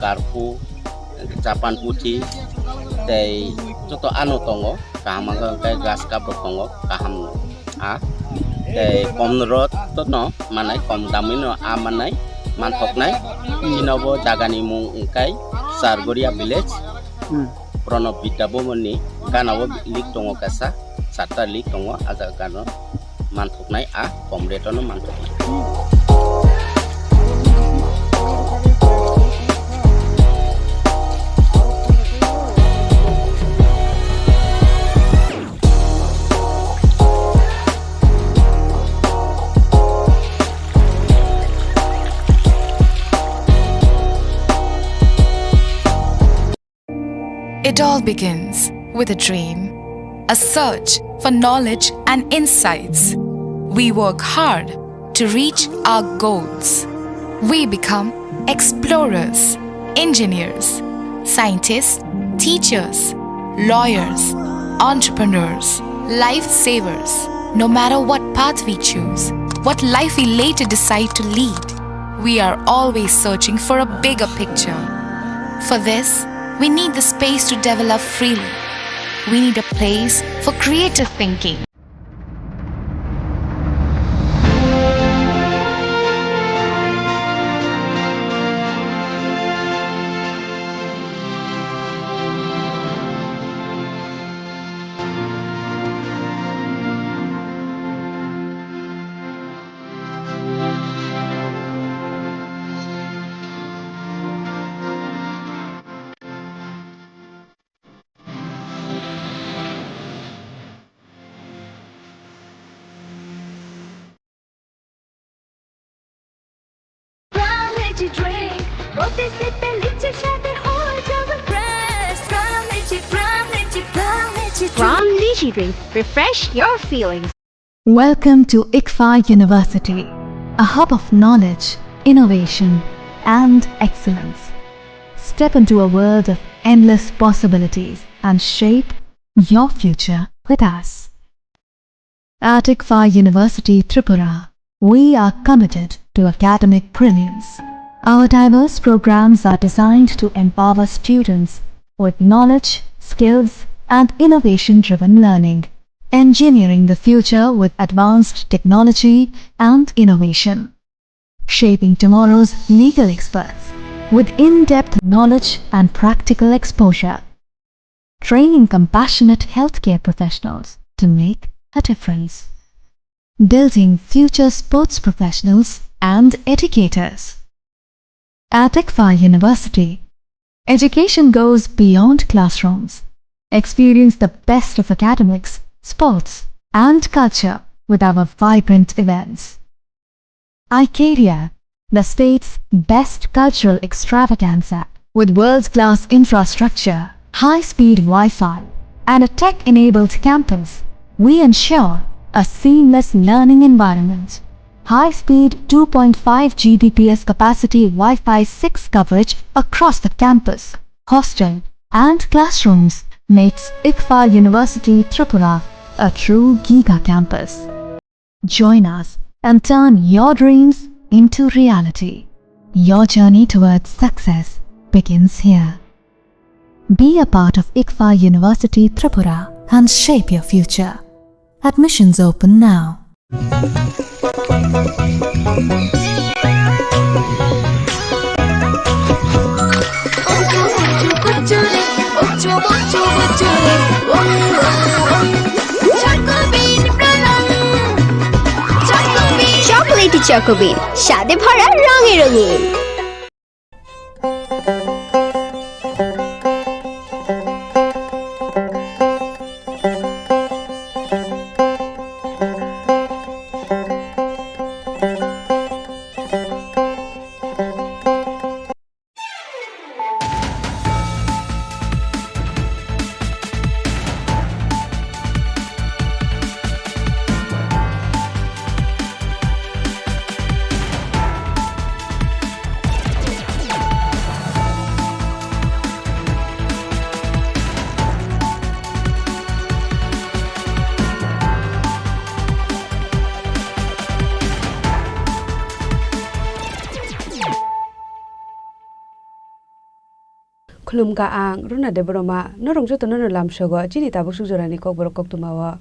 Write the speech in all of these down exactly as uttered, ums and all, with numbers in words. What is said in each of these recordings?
karphu, chapan puthi, tei joto ano tongo, kaham wngkha hwnkhe grass cup rok tongo, kaham no. A, tei kom rot no manai, kom damwi no a manai, manthoknai. Chini bo jaga ni mung wngkha Chargoria village, Hmm. Pranab Vidya Bhavan ni gana o lake tongo kaisa, charta lake tongo, a jaga gana o manthoknai, a kom rate o no manthoknai. It all begins with a dream, a search for knowledge and insights. We work hard to reach our goals. We become explorers, engineers, scientists, teachers, lawyers, entrepreneurs, lifesavers. No matter what path we choose, what life we later decide to lead, we are always searching for a bigger picture. For this, we need the space to develop freely. We need a place for creative thinking. Pram Lychee drink, bote se pe lychee shade ho jawe fresh. Pram Lychee, Pram Lychee, Pram Lychee drink. Pram Lychee drink, refresh your feelings. Welcome to ICFAI University, a hub of knowledge, innovation, and excellence. Step into a world of endless possibilities and shape your future with us. At ICFAI University Tripura, we are committed to academic brilliance. Our diverse programs are designed to empower students with knowledge, skills, and innovation-driven learning, engineering the future with advanced technology and innovation, shaping tomorrow's legal experts with in-depth knowledge and practical exposure, training compassionate healthcare professionals to make a difference, building future sports professionals and educators. At ICFAI University, education goes beyond classrooms. Experience the best of academics, sports, and culture with our vibrant events. iCaria, the state's best cultural extravaganza, with world-class infrastructure, high-speed Wi-Fi, and a tech-enabled campus, we ensure a seamless learning environment. High-speed two point five G B P S capacity Wi-Fi six coverage across the campus, hostel, and classrooms makes ICFAI University Tripura a true giga campus. Join us and turn your dreams into reality. Your journey towards success begins here. Be a part of ICFAI University Tripura and shape your future. Admissions open now. Chocolatey Choco Bean, স্বাদে ভরা, রঙে রঙিন। Khulumkha ang Runa Debbarma, norok jotono no lamsogo chini tabuk suk jorani kokborok koktwmao.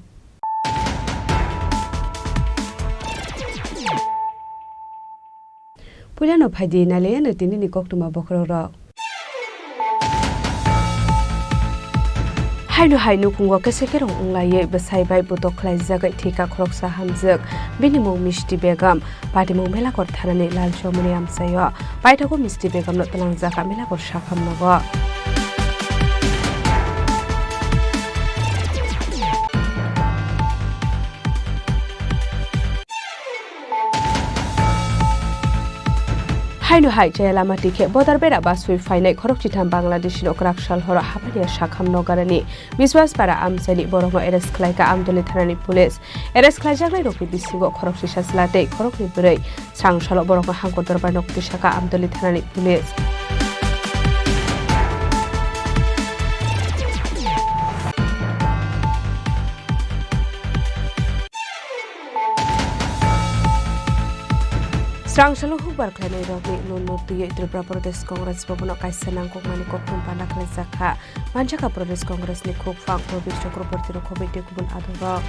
Puilano phaidi nailaiyano tinini koktwma bokhorokrok. Haino hai nukhungo kese kerong wnglaiwi bwsai bai bwtok khlaijagwi thwikha khoroksa hamjwk. Bini mung Misti Begum. Patimung Melaghor thanani Lalchomoni amchaio paithago Misti Begumno twlangjakha Melaghor sakham nogo. Haino hai chaya lama tikhe bodar bera baswi phainai khorokchitham Bangladeshi no kwrak sal horo Habania sakham nogarani Biswas para amchaini borokno arrest khlaikha Amtoli thanani police. Arrest khlaijaknairokni bisingo khoroksa chwla tei khoroknwi bwrwi. Srang salo borokno hangkor dorbar nokti saka Amtoli thanani police. Srang salo hukbar khlainairokni lun lun twiwi Tripura Pradesh Congress Bhavan-o kaisa nangkukmani koktwma panda khlaijakha. Manjaka Pradesh Congress ni khukphang Pravesh Chakraborty rwkhobwi tei kubun adongrok.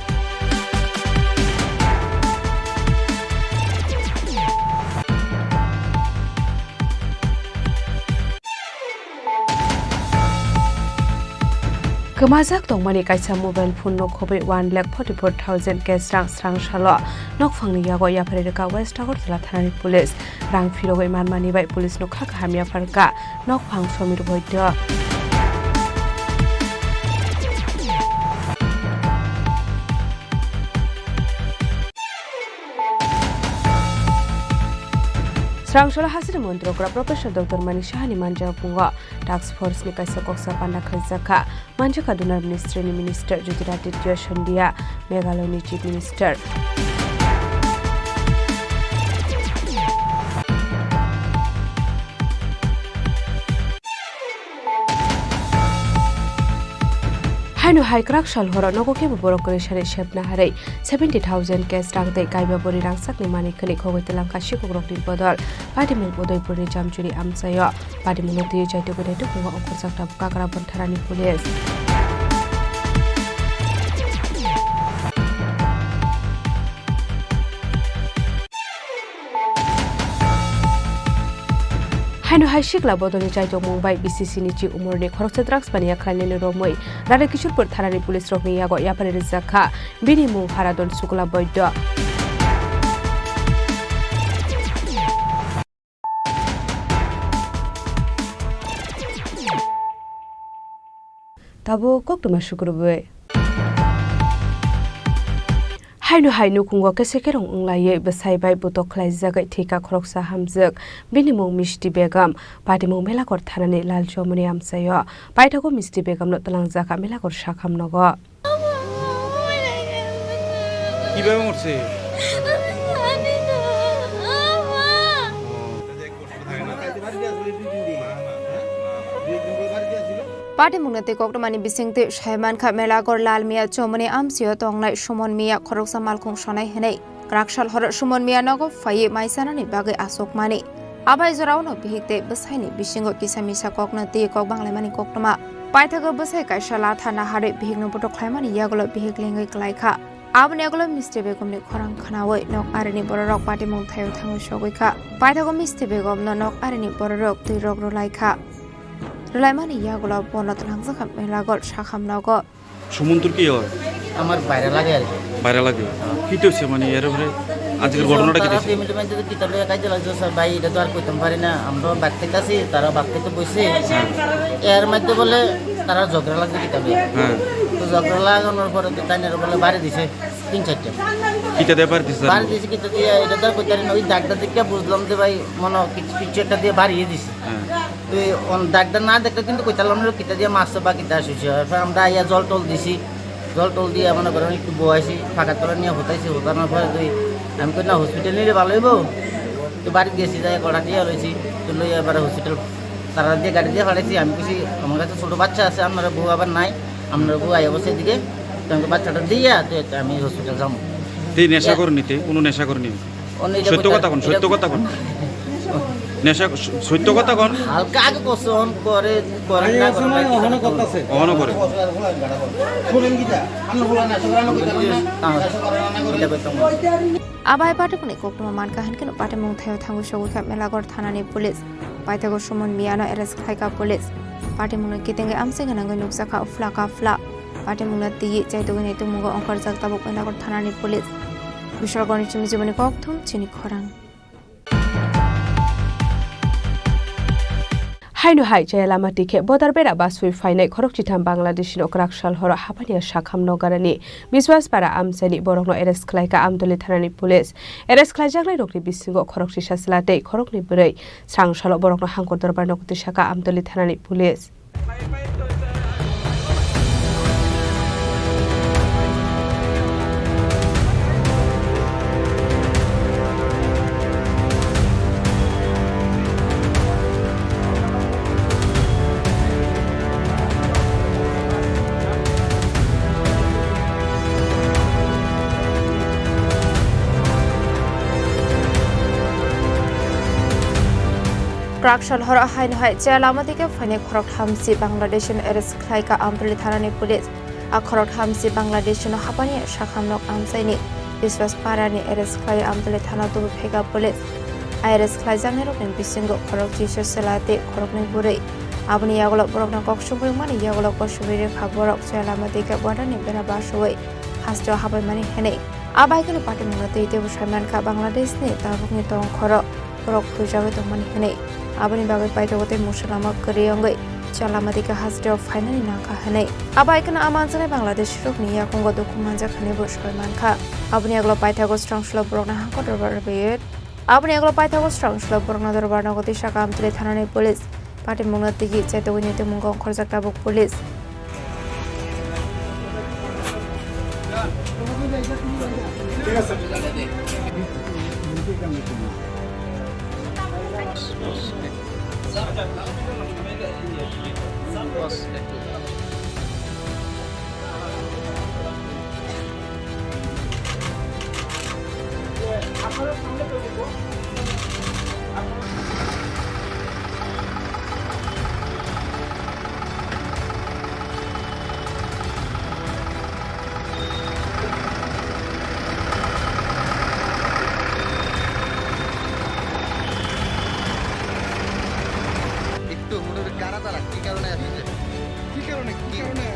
Kwmajak tongmani kaisa mobile phone no khobwi one lakh forty four thousand cash rang srang salo nokphangni yago yapharwi rwkha West Agartala thanani police. Rang phirogwi manmani bai police no kha kaham yapharkha. Nokphang Somir Boido. Srang salo hasini montrokra Professor Doctor Manik Sahani manja pungo task force ni kaisa koksa panda khaijakha. Manjaka Dunar Ministry ni Minister Jyotiraditya Scindia, Meghalaya ni Chief Minister. Haino hai kwrak sal horo nogo kebo borok kwrwi sari sepna harwi seventy thousand cash rang tei kaiba bori rangchakni manwi khwnwi khogwi twlangkha sikukrokni bodol. Patimung Udaipurni Jamchuri amchaio patimungno twiwi chaitugwi naitukhungo ongkhorjak tabuk Kakrabon thanani police. Haino hai sikla bodolni chaitokmung bai B C C ni chi umorni khoroksa drugs paniya khlainani romwi Rani Kishorpur thanani police rokni yago yapharwi rijak kha. Bini mung Haradon Sukla Boido. Tabuk koktwma sukrubwi. Haino hai nukhungo kese kerong wnglaiwi bwsai bai bwtok khlaijagwi thwikha khoroksa hamjwk. Bini mung Misti Begum. Patimung Melaghor thanani Lalchomoni amchaio paithago Misti Begumno twlangjakha Melaghor sakham nogo. কিভাবে মরছে? Patimungni tei koktwmani bisingtwi sai mankha Melaghor Lal Miya Chomoni amchaio tongnai Sumon Miya khoroksa malkhung sonai hwnwi. Kwrak sal horo Sumon Miya nogo phaiwi mai chanani bagwi achukmani. Abai jorao no bihik tei bwsaini bisingo kisa misa kokno twi kok banglaimani koktwma. Paithago bwsai kaisa latha naharwi bihikno bwthok khlaimani yagulo bihik lengwi kwlaikha. Aboni yagulo Misti Begumni khorang khnaui nok arini bororok patimung thaio thangwi sogwi kha. Paithago Misti Begumno nok arini bororok twi rok rwlaikha. Rwlaimani yagulo bono twlangjakha Melaghor sakham nogo. সুমন্তুর কি হয়? আমার বাইরে লাগে আর কি। বাইরে লাগে? হ্যাঁ। কি হয়েছে মানে এর উপরে আজকের কিছু ঘটনাটা কি তারা হয়েছে? ফ্যামিলি ম্যানেজার কিতা লইয়া কাজে লাগছে, স্যার, ভাই, এটা তো আর কইতাম পারি না। আমরাও বাদ খাইতাছি, তারাও বাদ খাইতে বইছে। হ্যাঁ। এর মধ্যে বলে তারা ঝগড়া লাগছে কিতা লইয়া। হ্যাঁ। তো ঝগড়া লাগানোর পরে তো তাই না বলে বাড়ি দিছে তিন চারটা। কিতা দিয়ে বাড়ি দিছে? বাড়ি দিছে কিতা দিয়ে, এটা তো আর কইতাম পারি না। ওই দাগটা দেখে বুঝলাম যে ভাই, মনে হয় কিছু, কিছু একটা দিয়ে বাড়িয়ে দিছে। হ্যাঁ। তুই অন-, দাগটা না দেখলে কিন্তু কইতাম পারলাম না কিতা দিয়ে মারছে বা কিতা শুইছে। এরপর আমরা আইয়া জল টল দিছি, জল টল দিয়ে মনে করেন একটু বয়াইছি, ফাঁকা তলা নিয়ে হুতাইছি, হুতানোর পরে তুই, আমি কই, "না, হসপিটাল নিলে ভালো হইব।" তো বাড়ি গেছি, যাই কড়া দিয়ে লইছি, তো লই এবার হসপিটাল তারা দিয়ে গাড়ি দিয়ে ফাটাইছি। আমি কইছি, "আমার কাছে ছোট বাচ্চা আছে, আপনারা বউ আবার নাই, আপনারা বউ আইয়া বসে এদিকে, তো আমাকে বাচ্চাটা দিয়ে তো আমি হসপিটাল যাবো।" তে নেশা করেনি, তে কোনো নেশা করেনি? অন্য এটা সত্য করতে কথা কোন? এটা সত্য কথা কোন? নেশা স-, সত্য কথা কন। হালকা আগে করছে, অন করে, করে না করে, অহনো করতেছে। অহনো করে। Abai patimungni koktwma mankha hinkhe no patimung thaio thangwi sogwi kha Melagor thanani police. Paithago Suman Miyano arrest khlaikha police. Patimungno kitingwi amchai gwnangwi nukjakha phla ka phla. Patimungno twiwi chaitugwi naitukmungo ongkhorjak tabuk Melagor thanani police. Biswagorni chumjiboni kokthum chini khorang. Haino hai chaya lama tikhe bodar bera basui phainai khorok chitham Bangladeshi no kwrak sal horo hapania sakham nogarani Biswas para amchaini borokno arrest khlaikha Amtoli thanani police. Arrest khlaijaknai rokni bisingo khorok sisa chwla tei khoroknwi bwrwi. Srang salo borokno hangkor dorbar nogo tisakha Amtoli thanani police. Kwrak sal horo haino hai chaya lama dike phainai khoroktham si Bangladesh ni arrest khlaikha Amtoli thanani police. A khoroktham si Bangladesh no hapani sakham nok amchaini Biswas parani arrest khlai Amtoli thana tubu pheka police. A arrest khlaijaknai rokni bisingo khorok chisa chwla tei khoroknwi bwrwi. Aboni yagulo borokno kok sugwi mani yagulo kosugwi rekha borok chaya lama dike borani bera basui hasteo habaimani hinwi. A bai kheno patimungno twi teibo sai mankha Bangladesh ni tabukni tongkhoro borok phuijagwi tongmani hinwi. Aboni bagwi paithago tei mungsa lama kwrwi wngwi chaya lama dike hasteo phainani nangkha hinwi. A bai kheno a manjaknai Bangladeshi rokni yakungo dukhu manjak hinwi bo sai mankha. Aboni yagulo paithago srang salo borokno hangkor dorbar rwbaio. Aboni yagulo paithago srang salo borokno dorbar nogo tei saka Amtoli thanani police. Patimungno tigi chaitugwi naitukmungo ongkhorjak tabuk police. একটু হুড়ুর গাড়া তারা কি কারণে আসছে? কি কারণে? কি কারণে?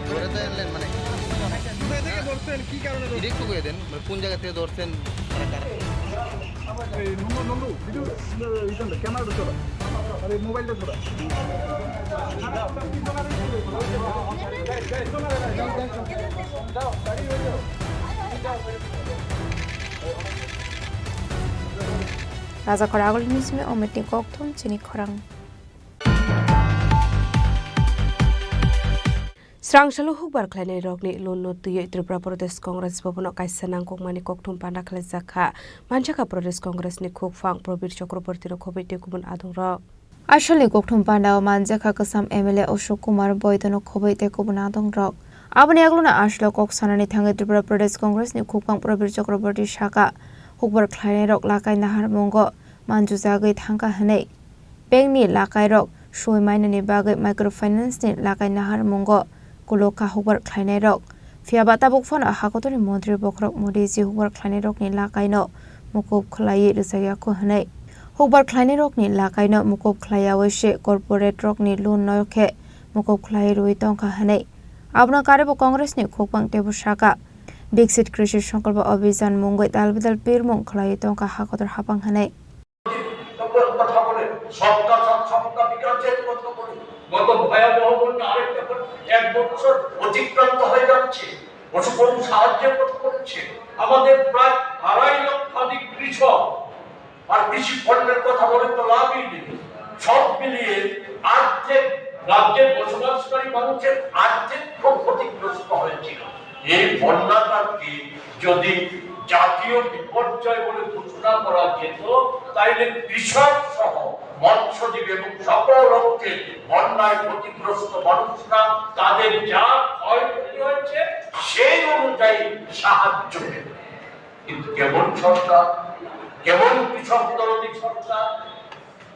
ধরে তো আনলেন মানে। কোথায় থেকে ধরছেন? কি কারণে ধরছেন? ডিরেক্ট তো করে দেন, মানে কোন জায়গা থেকে ধরছেন, তারা কারা? এই নন্দু, নন্দু, ভিডিও, ইটা, ক্যামেরাটা সরা। আরে মোবাইলটা সরা। Raja Khoragul News ni Ometni kokthum chini khorang. Srang salo hukbar khlainai rokni loan no twiwi Tripura Pradesh Congress Bhavan o kaisa nangkukmani kokthum panda khlaijak kha. Manjakha Pradesh Congress ni khukphang Prabir Chakraborty no khobwi tei kubun adong rok. Asalni kokthum panda o manjakha kwcham M L A Ashok Kumar Boido no khobwi tei kubun adong rok. Aboni yagulo no asalo kok sanani thangwi Tripura Pradesh Congress ni khukphang Prabir Chakraborty saka hukbar khlainai rok lakai nahar mungo manjujagwi thangkha hwnwi. Bank ni lakai rok soi mainani bagwi microfinance ni lakai nahar mungo kulok kha hukbar khlainai rok. Phiya ba tabuk phano hakotorni montri bokhorok Modi ji hukbar khlainai rokni lakai no mukup khlaiwi rwchak ya kho hwnwi. Hukbar khlainai rokni lakai no mukup khlaiyawi se corporate rokni loan no khe mukup khlaiwi rwui tongkha hwnwi. Abono karwi bo Congress ni khukphang teibo saka Viksit Krishi Sankalpa Abhijan mungwi dalbidal pirmung khlaiwi tongkha hakotor haphang hwnwi. কথা বলে, সবকা সাথ সবকা বিকাশের কথা বলে, কত ভয়াবহ বন্যা, আরেকটা বন্যা, এক বছর অতিক্রান্ত হয়ে যাচ্ছে, পশু পশু সাহায্যের কথা বলছে, আমাদের প্রায় আড়াই লক্ষাধিক কৃষক, আর কৃষি খণ্ডের কথা বলে তো লাভই নেই। সব মিলিয়ে আর্ধেক রাজ্যের বসবাসকারী মানুষের আর্ধেক খুব ক্ষতিগ্রস্ত হয়েছিল। এই বন্যাটাকে যদি জাতীয় বিপর্যয় বলে ঘোষণা করা যেত, তাইলে কৃষক সহ মৎস্যজীবী এবং সকল অর্থে বন্যায় ক্ষতিগ্রস্ত মানুষরা, তাদের যা ক্ষয়ক্ষতি হয়েছে, সেই অনুযায়ী সাহায্য পেত। কিন্তু কেমন সরকার, কেমন কৃষক দরদী সরকার?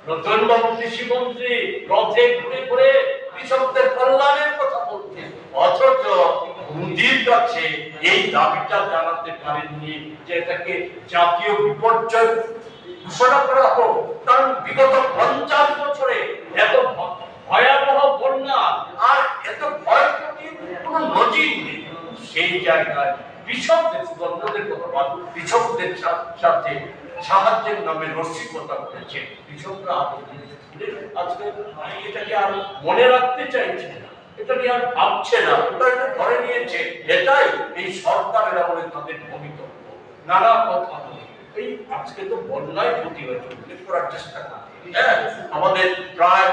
রতনবাবু কৃষিমন্ত্রী রথে ঘুরে ঘুরে কৃষকদের কল্যাণের কথা বলছেন, অথচ মোদির কাছে এই দাবিটা জানাতে পারেননি যে এটাকে জাতীয় বিপর্যয় ঘোষণা করা হোক। কারণ বিগত পঞ্চাশ বছরে এত ভ-, ভয়াবহ বন্যা আর এত ক্ষয়ক্ষতির কোনো নজির নেই। সেই জায়গায় কৃষকদের, সুগন্ধদের কথা বাদ, কৃষকদের সা-, সাথে সাহায্যের নামে রসিকতা করেছে। কৃষকরা আবেদন, আজকে এটাকে আর মনে রাখতে চাইছে না, এটাকে আর ভাবছে না, ওটা এটা ধরে নিয়েছে। এটাই এই সরকারের আমলে তাদের ভবিতব্য। নানা কথা বলে, এই আজকে তো বন্যায় ক্ষতি হয়েছে, উল্লেখ করার চেষ্টা করবে। হ্যাঁ, আমাদের প্রায়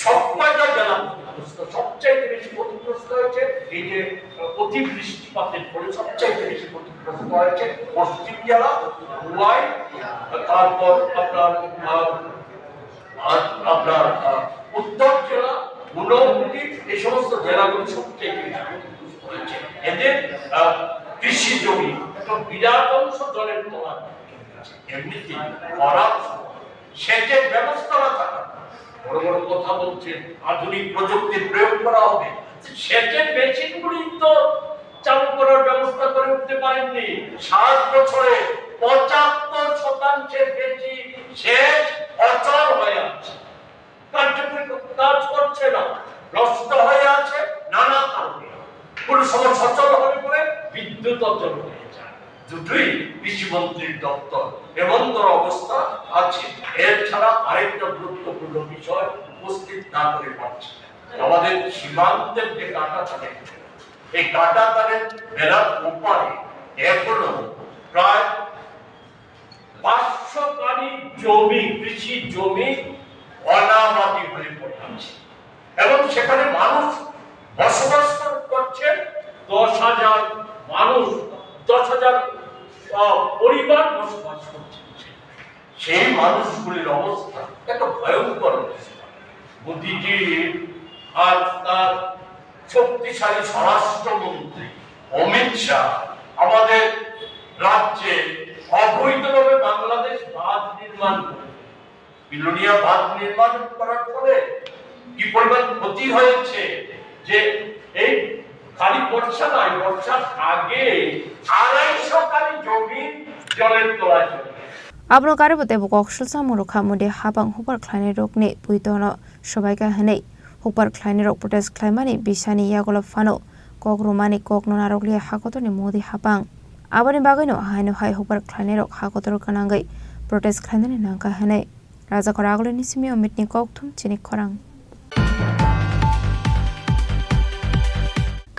সব কয়টা জেলা ক্ষতিগ্রস্ত, সবচাইতে বেশি ক্ষতিগ্রস্ত হয়েছে এই যে, আহ, অতিবৃষ্টিপাতের ফলে সবচাইতে বেশি ক্ষতিগ্রস্ত হয়েছে পশ্চিম জেলা, খোয়াই, তারপর আপনার, আহ, আর আপনার, আহ, উত্তর জেলা, ঊনকোটি, এই সমস্ত জেলাগুলি সবচেয়ে বেশি ক্ষতিগ্রস্ত হয়েছে। এদের, আহ, কৃষি জমি একটা বিরাট অংশ জলের তলায়। এমনিতেই খরার সময় সেচের ব্যবস্থা না থাকা, বড় বড় কথা বলছেন, আধুনিক প্রযুক্তির প্রয়োগ করা হবে, সেচের মেশিনগুলি তো চালু করার ব্যবস্থা করে উঠতে পারেননি। সাত বছরে পঁচাত্তর শতাংশের বেশি সেচ অচল হয়ে আছে, কার্যকরী কাজ করছে না, নষ্ট হয়ে আছে নানা কারণে। কোনো সময় সচল হয়ে পড়ে বিদ্যুৎ অচল হয়ে যায়। দুটোই কৃষিমন্ত্রীর দপ্তর এমন ধর অবস্থা আছে। এর ছাড়া আরেকটা গুরুত্বপূর্ণ বিষয় উপস্থিত না করে পারছে না। আমাদের সীমান্তের যে কাঁটাতারের, এই কাঁটাতারের বেলার ওপারে এখনো প্রায় পাঁচশো কানি জমি, কৃষি জমি অনাবাদি হয়ে পড়ে আছে এবং সেখানে মানুষ বসবাস কর-, করছে। দশ হাজার মানুষ, দশ হাজার, আহ, পরিবার বসবাস করছে। সেই মানুষগুলির অবস্থা একটা ভয়ঙ্কর অবস্থা। মোদিজি আর তার শক্তিশালী স্বরাষ্ট্রমন্ত্রী অমিত শাহ আমাদের রাজ্যে অবৈধভাবে বাংলাদেশ বাঁধ নির্মাণ করে, বিলোনিয়া বাঁধ নির্মাণ করার ফলে কি পরিমাণ ক্ষতি হয়েছে, যে এই খালি বর্ষা নয়, বর্ষার আগে আড়াইশো কানি জমি জলের তলায় চলে গেছে। Abono karibo teibo kok sulsa mungro kha, modi hapang hukbar khlainai rokni puitono sobaikha hwnwi hukbar khlainai rok protest khlaimani bisani yagulo phano kok rwmani kokno narwkliya hakotorni modi hapang. Aboni bagwino haino hai hukbar khlainai rok hakotor gwnangwi protest khlainani nangkha hwnwi Rajakhor Agulini simi Omitni kokthum chini khorang.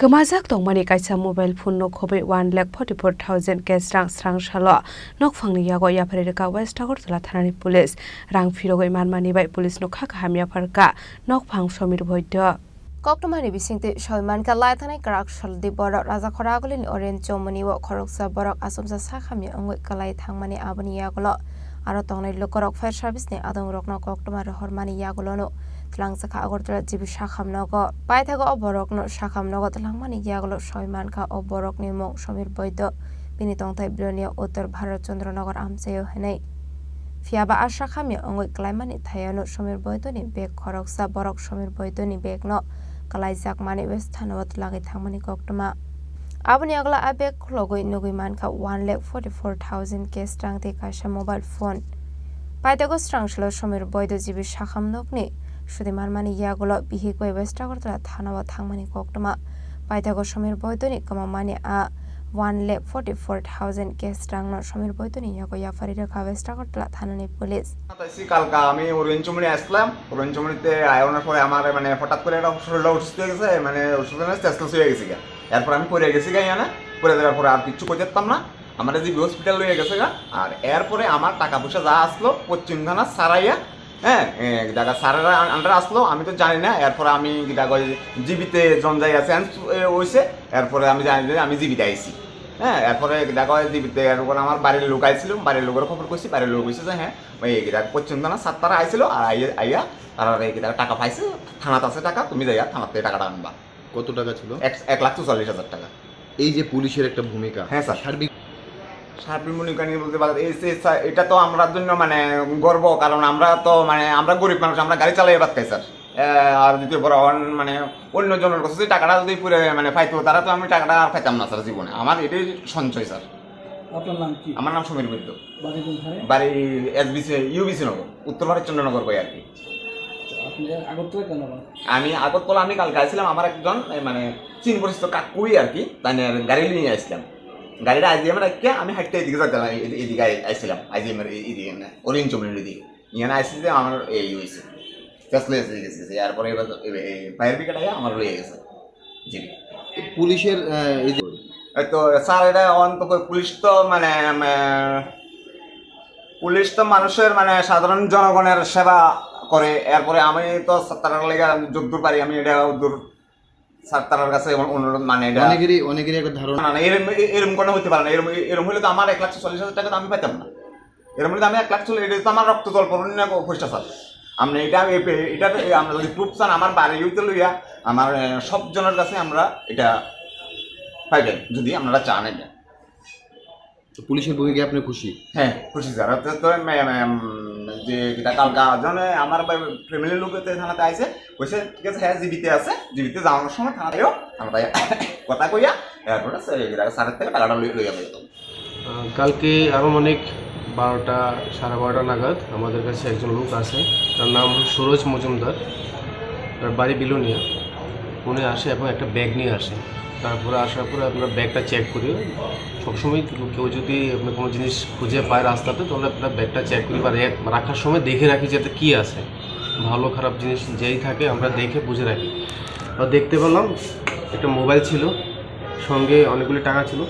Kwmajak tongmani kaisa mobile phone no khobwi one lakh forty four thousand cash rang srang salo nokphangni yago yapharwi rwkha West Agartala thanani police. Rang phirogwi manmani bai police no kha kaham yapharkha nokphang Somir Boido. Koktwmani bisingtwi soi mankha, lai thanai kwrak saldi borok Rajakhor Agulini Orange Chomoni o khoroksa borok achomsa sak hamya wngwi kwlai thangmani, aboni yagulo aro tongnai lukurok fire service ni adongrokno koktwma rohormani yagulono twlangjakha Agartala G B Sakham nogo. Paithago o borokno Sakham nogo twlangmani yagulo soi mankha o borokni mung Somir Boido, bini tongthai Bilonia Uttor Bharat Chandra Nagar amchaio hwnwi. Phiyaba a sak hamya wngwi kwlaimani thaiano Somir Boidoni bag khoroksa borok Somir Boidoni bagno kwlaijakmani westhano twlangwi thangmani koktwma. Aboni yagulo a bag khulogwi nugwi mankha one lakh forty four thousand cash rang tei kaisa mobile phone. Paithago srang salo Somir Boido G B Sakham nokni sudi manmani yagulo bihik bai West Agartala thanao thangmani koktwma. Paithago Somir Boidoni kwmamani a one lakh forty four thousand cash rangno Somir Boidoni yago yapharwi rwkha West Agartala thanani police. তাইছি কালকা আমি অরেঞ্জ চমনি আসলাম, অরেঞ্জ চমনিতে আওয়ার পরে আমার মানে হঠাৎ করে একটা শরীরটা অসুস্থ হয়ে গেছে, মানে অসুস্থ হয়ে চেঞ্জলেস হয়ে গেছি গা। এরপর আমি পড়ে গেছি গা, ইয়ানা পড়ে যাওয়ার পরে আর কিচ্ছু করতে পারতাম না। আমার জিবি হসপিটাল লয়ে গেছে গা। আর এরপরে আমার টাকা পয়সা যা আসলো পশ্চিম থানা সারাইয়া, হ্যাঁ, এ, জায়গা সারারা আন-, আন্ডার আসলো, আমি তো জানি না। এরপরে আমি জায়গা ওই জিবিতে জন যাই আছে, আন-, এ, হইছে। এরপরে আমি জানি যে আমি জিবিতে আইছি। হ্যাঁ, এরপরে জায়গা ওই জিবিতে এরপরে আমার বাড়ির লোক আইছিল, বাড়ির লোকের খবর কইছি, বাড়ির লোক কইছে যে হ্যাঁ, ওই জায়গা পশ্চিম থানা সাত তারা আইছিল, আর আইয়া, আইয়া তারা এই জায়গা টাকা পাইছে, থানাত আছে টাকা, তুমি যাইয়া থানাতে টাকাটা আনবা। কত টাকা ছিল? এক, এক লাখ চুয়াল্লিশ হাজার টাকা। এই যে পুলিশের একটা ভূমিকা, হ্যাঁ, স্যার। সার্বিক সার্বিক মূল্যায়ন বলতে পারেন, এই যে স্যার, এটা তো আমরার জন্য মানে গর্ব, কারণ আমরা তো মানে আমরা গরিব মানুষ, আমরা গাড়ি চালাই ভাত খাই স্যার। এ, আর দ্বিতীয় বড় হন মানে অন্য জনের কাছে যদি টাকাটা যদি পুরে মানে পাইতো, তারা তো আমি টাকাটা আর পাইতাম না স্যার জীবনে। আমার এটাই সঞ্চয় স্যার। আপনার নাম কি? আমার নাম সমীর বৈদ্য। বাড়ি কোনখানে? বাড়ি এসবিসি, ইউবিসি নগর, উত্তর ভারতচন্দ্র নগর কই আর কি। আচ্ছা, আপনি আগরতলা কেন আবার? আমি আগরতলা, আমি কালকে আসছিলাম, আমার একজন এ, মানে চিন পরিচিত কাকুই আর কি, তাই নিয়ে গাড়ি নিয়ে আসলাম। গাড়িটা আজ দিয়ে আমরা আমি হাঁটতে এদিকে যাচ্ছিলাম, এদিকে আসছিলাম, আজ আমার এদিকে না, অরেঞ্জ জমির এদিকে। ইয়ানা আইসি যে আমার এই হইছে, ফেসলে এসে গেছে, এরপরে এবার এই ফায়ার ব্রিগেড আইয়া আমার লইয়া গেছে। জি। পুলিশের, আহ, এই যে এই তো স্যার, এটা অন্ত করে পুলিশ তো মানে, মানে, পুলিশ তো মানুষের মানে সাধারণ জনগণের সেবা করে। এরপরে আমি তো তার লেগে যদ্দূর পারি আমি এটা দূর স্যার, তারার কাছে এমন অনুরোধ, মানে, এটা অনেকেরই, অনেকেরই একটা ধারণা। না, না, এরম, এ-, এরম কোনো হইতে পারে না। এরম, এরম হইলে তো আমার এক লাখ চল্লিশ হাজার টাকা তো আমি পাইতাম না। এরম হইলে তো আমি এক লাখ চল্লিশ, এটা তো আমার রক্ত জল পড়ে না গো, পয়সা স্যার। আপনি এটা, এ-, এ-, এটা তো, এ, আমরা যদি প্রুফ চান, আমার বাড়ি হইতে লইয়া, আমার, এ, সব জনের কাছে আমরা এটা পাইবেন, যদি আপনারা চান এটা। তো পুলিশের ভূমিকায় আপনি খুশি? হ্যাঁ, খুশি স্যার। তো, তো, এম, এম, এম, যে এটা কালকা জনে আমার বা-, ফ্যামিলির লোক তো থানাতে আইছে, কইছে, "ঠিক আছে, হ্যাঁ, জীবিত আছে, জীবিত যাওয়ার সময় থানাতেও আমরা তাই কথা কইয়া, এরপরে স্যার, এগুলা স্যারের থেকে টাকাটা লই-, লইয়া যাবো।" আহ, কালকে আনুমানিক বারোটা, সাড়ে বারোটা নাগাদ আমাদের কাছে একজন লোক আসে, তার নাম হলো সুরজ মজুমদার, তার বাড়ি বিলোনিয়া। উনি আসে এবং একটা ব্যাগ নিয়ে আসে। তারপরে আসার পরে আমরা ব্যাগটা চেক করি। সবসময় কেউ, কেউ যদি আমরা কোনো জিনিস খুঁজে পায় রাস্তাতে, তাহলে আমরা ব্যাগটা চেক করি বা রে-, রাখার সময় দেখে রাখি যে এটা কী আছে। ভালো খারাপ জিনিস যেই থাকে আমরা দেখে বুঝে রাখি। তো দেখতে পেলাম একটা মোবাইল ছিল, সঙ্গে অনেকগুলি টাকা ছিল।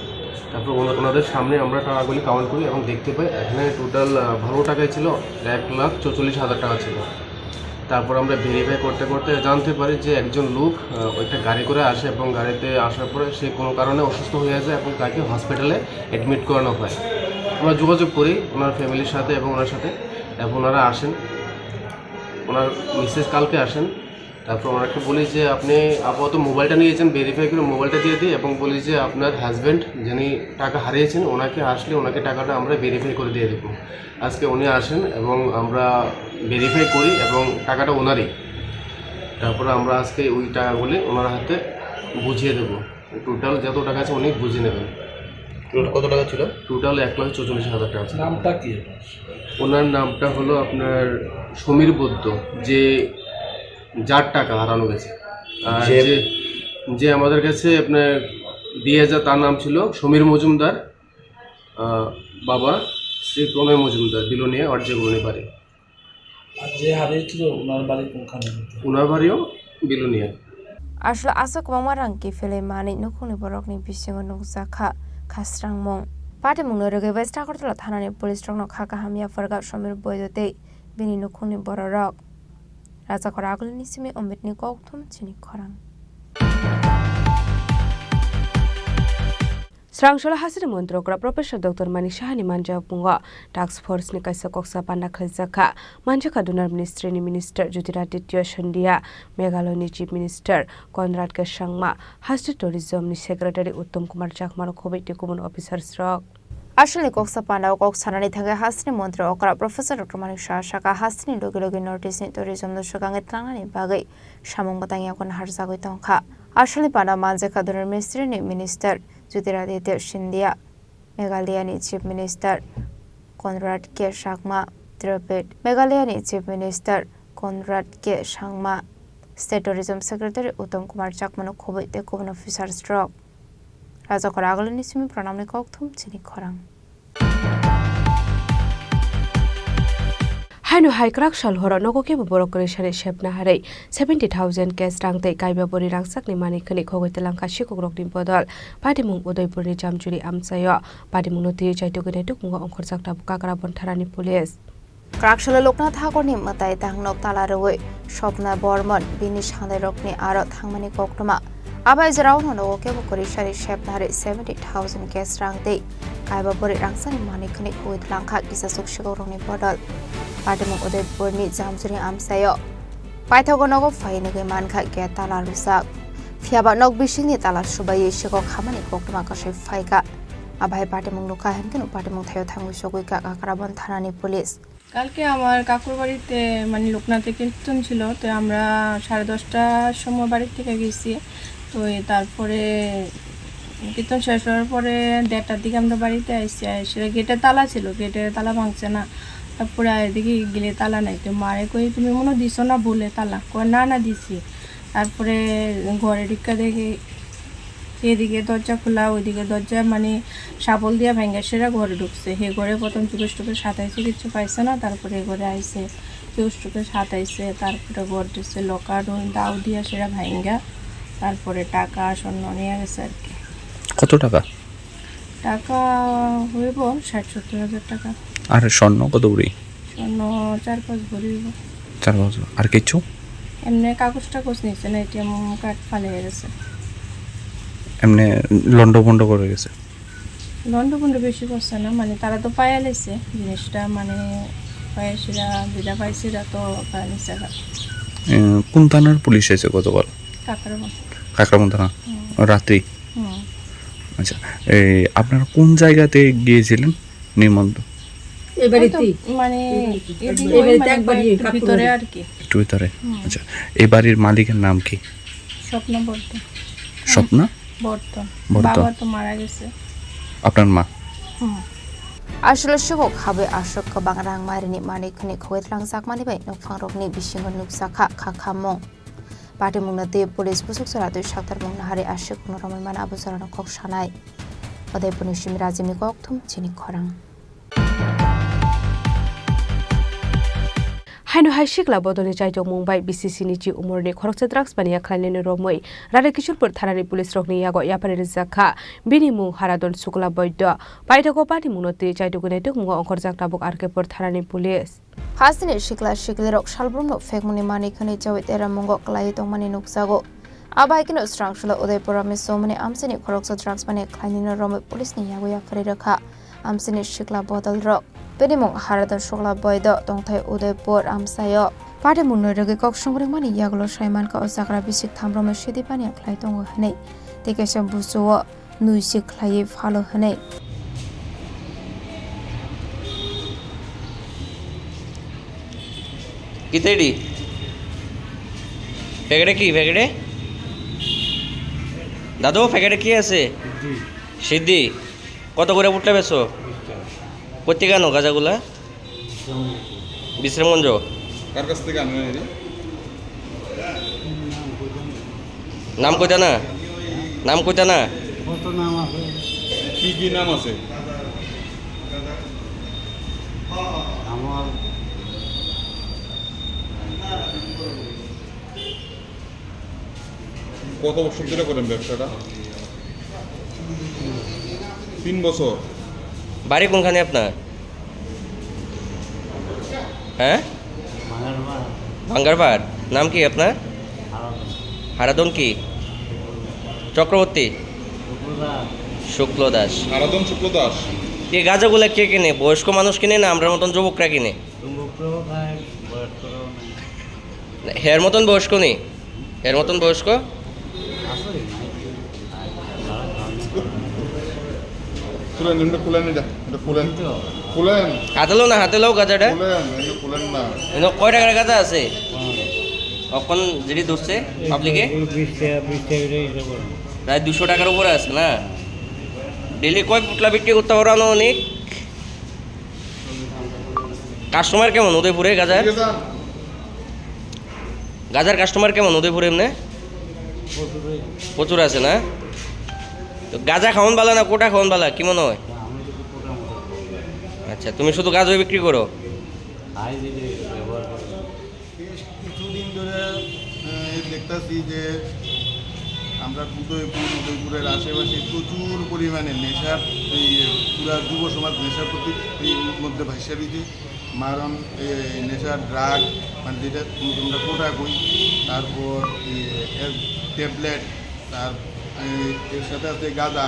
তারপর ওনা-, ওনাদের সামনে আমরা টাকাগুলি কাউন্ট করি এবং দেখতে পাই এখানে টোটাল, আহ, ভালো টাকাই ছিল এক লাখ চৌচল্লিশ হাজার টাকা ছিল। তারপর আমরা ভেরিফাই করতে করতে জানতে পারি যে একজন লোক, আহ, একটা গাড়ি করে আসে এবং গাড়িতে আসার পরে সে কোনো কারণে অসুস্থ হয়ে যায় এবং তাকে হসপিটালে অ্যাডমিট করানো হয়। আমরা যোগাযোগ করি ওনার ফ্যামিলির সাথে এবং ওনার সাথে, এবং ওনারা আসেন। ওনার মিসেস কালকে আসেন। তারপর ওনাকে বলি যে, "আপনি আপাতত মোবাইলটা নিয়েছেন, ভেরিফাই করে মোবাইলটা দিয়ে দিই," এবং বলি যে, "আপনার হাজব্যান্ড যিনি টাকা হারিয়েছেন, ওনাকে আসলে ওনাকে টাকাটা আমরা ভেরিফাই করে দিয়ে দেবো।" আজকে উনি আসেন এবং আমরা ভেরিফাই করি এবং টাকাটা ওনারই। তারপরে আমরা আজকে ওই টাকাগুলি ওনার হাতে বুঝিয়ে দেবো। টোটাল যত টাকা আছে উনি বুঝে নেবেন। টোটাল কত টাকা ছিল? টোটাল এক লাখ চৌচল্লিশ হাজার টাকা ছিল। নামটা কি ওনার? ওনার নামটা হলো আপনার সমীর বৈদ্য, যে যার টাকা হারানো গেছে। আর যে যে, যে আমাদের কাছে আপনার দিয়ে যা, তার নাম ছিল সমীর মজুমদার, আহ, বাবা শ্রী প্রণয় মজুমদার, বিলোনিয়া, অর্জে বনে পারে। আর যে হারিয়েছিল, ওনার বাড়ি কোনখানে? ওনার বাড়িও Belonia. Aswk aswk kwbangma rang kiphilwi manwi nukhungni borokni bisingo nukjakha khasrangmung. Patimungno rwgwi West Agartala thanani police rokno kha kaham yapharkha Somir Boido tei bini nukhungni bororok. Rajakora agulini simi Omitni kokthum chini khorang. Srangsola hasteni montri okra Professor Doctor Manik Sahani manjamungo task force ni kaisa koksa panda khaijakha. Manjakha Donor Ministry ni Minister Jyotiraditya Scindia, Meghalaya ni Chief Minister Conrad K Sangma, haste Tourism ni Secretary Uttam Kumar Chakma rok khobwi tei kubun officers rok. Aswkni koksa pandao kok sanani thangwi hasteni montri okra Professor Doctor Manik Saha sakha, hasteni logi logi North East ni tourism no swkangwi tlangnani bagwi samung bwtang yago naharjagwi tongkha. Aswkni pandao manjakha Donor Ministry ni Minister Jyotiraditya Scindia, Meghalaya ni Chief Minister Conrad K Sangma, Tripit, Meghalaya ni Chief Minister Conrad K Sangma, State Tourism Secretary Uttam Kumar Chakmano khobwi tei kubun officers rok. Rajakora agulini simi pranamni kokthum chini khorang. Haino hai kwrak sal horo nogo kebo borok kwrwisani sepna harwi seventy thousand cash rang tei kaiba bori rangchakni manwi khwnwi khogwi twlangkha sikokrokni bodol. Patimung Udaipurni Jamjuri amchaio patimungno twiwi chaitugwi naitukmungo ongkhorjak tabuk Kakrabon thanani police. Kwrak salo Loknath Thakurni mwtai tangno tala rwui Swapna Bormon bini sandairokni aro thangmani koktwma. Abai jora-o nogo kebo kwrwisani sepna harwi seventy thousand cash rang tei kaiba bori rangchakni manwi khwnwi khogwi twlangkha kisasuk sikokrokni bodol. Patimung Udaipurni Jamjuri amchaio paithago nogo phaiwi nugwi mankha gate tala rwjak. Phiyaba nok bisingni tala subaiwi sikok hamani koktwma kwsui phaikha. Abai patimung nukha hinkhe patimung thaio thangwi sogwi ka Kakrabon thanani police. কালকে আমার কাকুর বাড়িতে মানে লোকনাথে কীর্তন ছিল, তো আমরা সাড়ে দশটার সময় বাড়ি থেকে গেছি। তো এই তারপরে কীর্তন শেষ হওয়ার পরে দেড়টার দিকে আমরা বাড়িতে আইসি, এসে গেটে তালা ছিল, গেটে তালা ভাঙছে না। তারপরে এদিকে গেলে তালা নাই, তো মারে কই, "তুমি মনে হয় দিছো না ভুলে তালা।" কয়, "না, না, দিছি।" তারপরে ঘরে ঢুকে দেখি এদিকে দরজা খোলা, ওইদিকে দরজা, মানে, শাবল দিয়া ভাঙ্গা সেরা ঘরে ঢুকছে। হে ঘরে প্রথম চুকেশ টুকেশ হাতাইছে, কিচ্ছু পাইছে না। তারপরে এ ঘরে আইছে, চুকেশ টুকেশ হাতাইছে, তারপরে ঘর দিছে লকার রুম দাও দিয়া সেরা ভাঙ্গা, তারপরে টাকা স্বর্ণ নিয়ে গেছে আর কি। কত টাকা? টাকা হইব ষাট সত্তর হাজার টাকা। আর স্বর্ণ কত ভরি? স্বর্ণ চার পাঁচ ভরি হইব। চার পাঁচ ভরি। আর কিছু? এমনি কাগজ টাগজ নিছে না, এটিএম কার্ড ফালাই গেছে। এমনি লন্ড ভন্ড করে গেছে? লন্ড ভন্ড বেশি করছে না, মানে, তারা তো পাইয়া লাইছে জিনিসটা, মানে, পাইয়া সেরা, যেটা পাইছে, এটা তো পাইয়া নিছে গা। এ, কোন থানার পুলিশ এসে গতকাল? কাকরাবন। কাকরাবন থানা? হুম। রাত্রি? হুম। আচ্ছা, এই, আপনারা কোন জায়গাতে গিয়েছিলেন? নিমন্ত্রণ। এই ওই তো বাড়িতেই? মানে, এদিকে এই ওই বাড়িতে মানে একবারই কয়েকটু কাকুর ভিতরে বাড়ি। আর কি। একটু ভিতরে? হুম। আচ্ছা, এই বাড়ির মালিকের নাম কি? স্বপ্ন বর্তন। স্বপ্না? বর্তন। বর্তন। বাবা তো মারা গেছে। আপনার মা? হুম। Aswk sukok habwi aswk kwbang rang marini manwi khwnwi khogwi tlangjak mani bai nokphang rokni bisingo nukjakha kha khamung. Patimungno tei police busuk chwra twi saktarmung nahari aswk no romwi mano abo jorano kok sanai. Udaipurni simi Rajini Kokthum chini khorang. Haino hai sikla bodolni chaitokmung bai B C C ni chi umorni khoroksa drugs mania khlainani romwi Radha Kishorpur thanani police rokni yago yapharwi rijak kha. Bini mung Haradon Sukla Boido. Paithago Patimungno twi chaitokwi naitukmungo ongkhorjak tabuk R K Pur thanani police. Hasteni sikla siklirok salbrumno phekmungni manwi khwnwi chawi teramungo kwlaiwi tongmani nukjago. Abo hai kheno swrang sula Udaipur Rameswamani amchaini khoroksa drugs mani khlainino romwi police ni yago yapharwi rwkha amchaini sikla bodolrok. Bini mung Haradon Sukla Boido, tongthai Udaipur amchaio. Patimungno rwgwi kok songringmani yagulo saimankha o chagra bisik thamrokno sidi paniya khlai tongo hwnwi tei kaisa busuo nui se khlaiwi phalo hwnwi. কিতা এডি? প্যাকেটে কি? প্যাকেটে? দাদু, প্যাকেটে কি আছে? সিদ্ধি। সিদ্ধি। কত করে পুটলা বেচো? বিশ টাকা। কোথেকে আনো গাঁজাগুলা? বিশ্রামগঞ্জ। কার কাছ থেকে আনো এডি? নাম কইতা না? নাম কইতা না? কত নাম আছে? কি কি নাম আছে? আমার কত বছর ধরে করেন ব্যবসাটা? তিন বছর। বাড়ি কোনখানে আপনার? হ্যাঁ? ভাঙ্গারপাড়। ভাঙ্গারপাড়। নাম কি আপনার? হারাধন। হারাধন কি? চক্রবর্তী? শুক্ল দাস। শুক্ল দাস। হারাধন শুক্ল দাস। এই গাঁজাগুলা কে কিনে? বয়স্ক মানুষ কিনে না আমরার মতন যুবকরা কিনে? যুবকরাও খায়, বয়স্করাও নেয়। না, হের মতন বয়স্ক নেই? এর মতন বয়স্ক? খুলেন, এমনি খুলেন এটা, এটা খুলেন। খুলেন। হাতে লও না, হাতে লও গাঁজাটা। খুলেন, এমনি খুলেন না। এনে কয় টাকার গাঁজা আছে? অখন যেটি ধরছে পাবলিকে? বিশ টাকা, বিশ টাকা করে হিসাব করুন। প্রায় দুশো টাকার উপরে আছে না? ডেইলি কয় পুটলা বিক্রি করতে পারো আনুমানিক? কাস্টমার কেমন উদয়পুরে গাঁজার? ঠিক আছে। গাঁজার কাস্টমার কেমন উদয়পুরে এমনি? প্রচুর আছে না? তো গাঁজা খাওয়ান বালা না কোটা খাওয়ান বালা, কি মনে হয়? আচ্ছা, তুমি শুধু গাঁজাই বিক্রি করো? কিছুদিন ধরে, আহ, এই দেখতাছি যে আমরা উদয়পুর, উদয়পুরের আশেপাশে প্রচুর পরিমাণে নেশার, এই পুরা যুব সমাজ নেশার প্রতি, এই মধ্যে ভাসিয়া রয়েছে। মারণ, এই নেশার ড্রাগ, মানে যেটা আমরা কোটা কই, তারপর এই এর ট্যাবলেট, তার, এই, এর সাথে আছে গাঁজা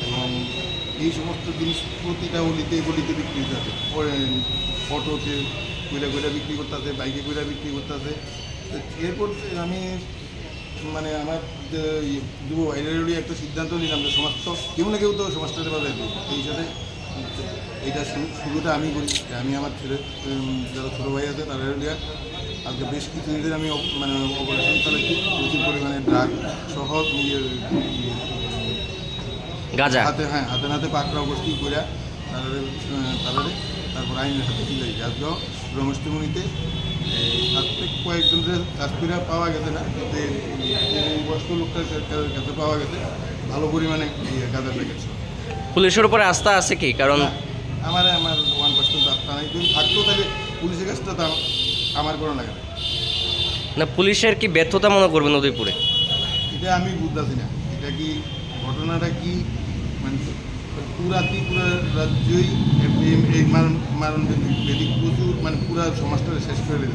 এবং এই সমস্ত জিনিস প্রতিটা অলিতে গলিতে বিক্রি হইতাছে। অটোতে কইরা কইরা বিক্রি করতেছে, বাইকে কইরা বিক্রি করতেছে। তো এরপর আমি মানে আমার যে যুব ভাইদের একটা সিদ্ধান্ত নিলাম যে সমাজ তো কেউ না কেউ তো সমাজটাকে বাঁচাই দেবে। এই হিসাবে এটা শুরু, শুরুটা আমি করি, যে আমি আমার ছেলে, উম, যারা ছোটো ভাই আছে তারা লিয়া আজকে বেশ কিছুদিন ধরে আমি অপ-, মানে অপারেশন চালাচ্ছি, প্রচুর পরিমাণে ড্রাগ সহ ইয়ে, ইয়ে, গাঁজা। হাতে, হ্যাঁ, হাতে নাতে পাকড়াও করছি, করে তারপরে, আহ, তারপরে, তারপর আইনের হাতে তুলে দিই। আজকেও রমেশ তেমনিতে, এ, সাসপেক্ট কয়েকজনকে সাসপেক্ট পাওয়া গেছে না, কিন্তু এই, এই বয়স্ক লোকটার কা-, কা-, কাছে পাওয়া গেছে ভালো পরিমাণে ইয়ে গাঁজা প্যাকেট সহ। পুলিশের উপরে আস্থা আছে কি? কারণ না, আমার, আমার ওয়ান পার্সেন্ট আস্থা নাই। যদি থাকতো তাহলে পুলিশের কাছে তো আমার, আমার কোনো লাগে না। না, পুলিশের কি ব্যর্থতা মনে করবেন উদয়পুরে? এটা আমি বুঝতেছি না, এটা কি ঘটনাটা কি, মানে পুরা ত্রিপুরা রাজ্যই এই, এই মারণ, মারণ ব্যাধি, ব্যাধি প্রচুর, মানে পুরা সমাজটা শেষ করে দিল।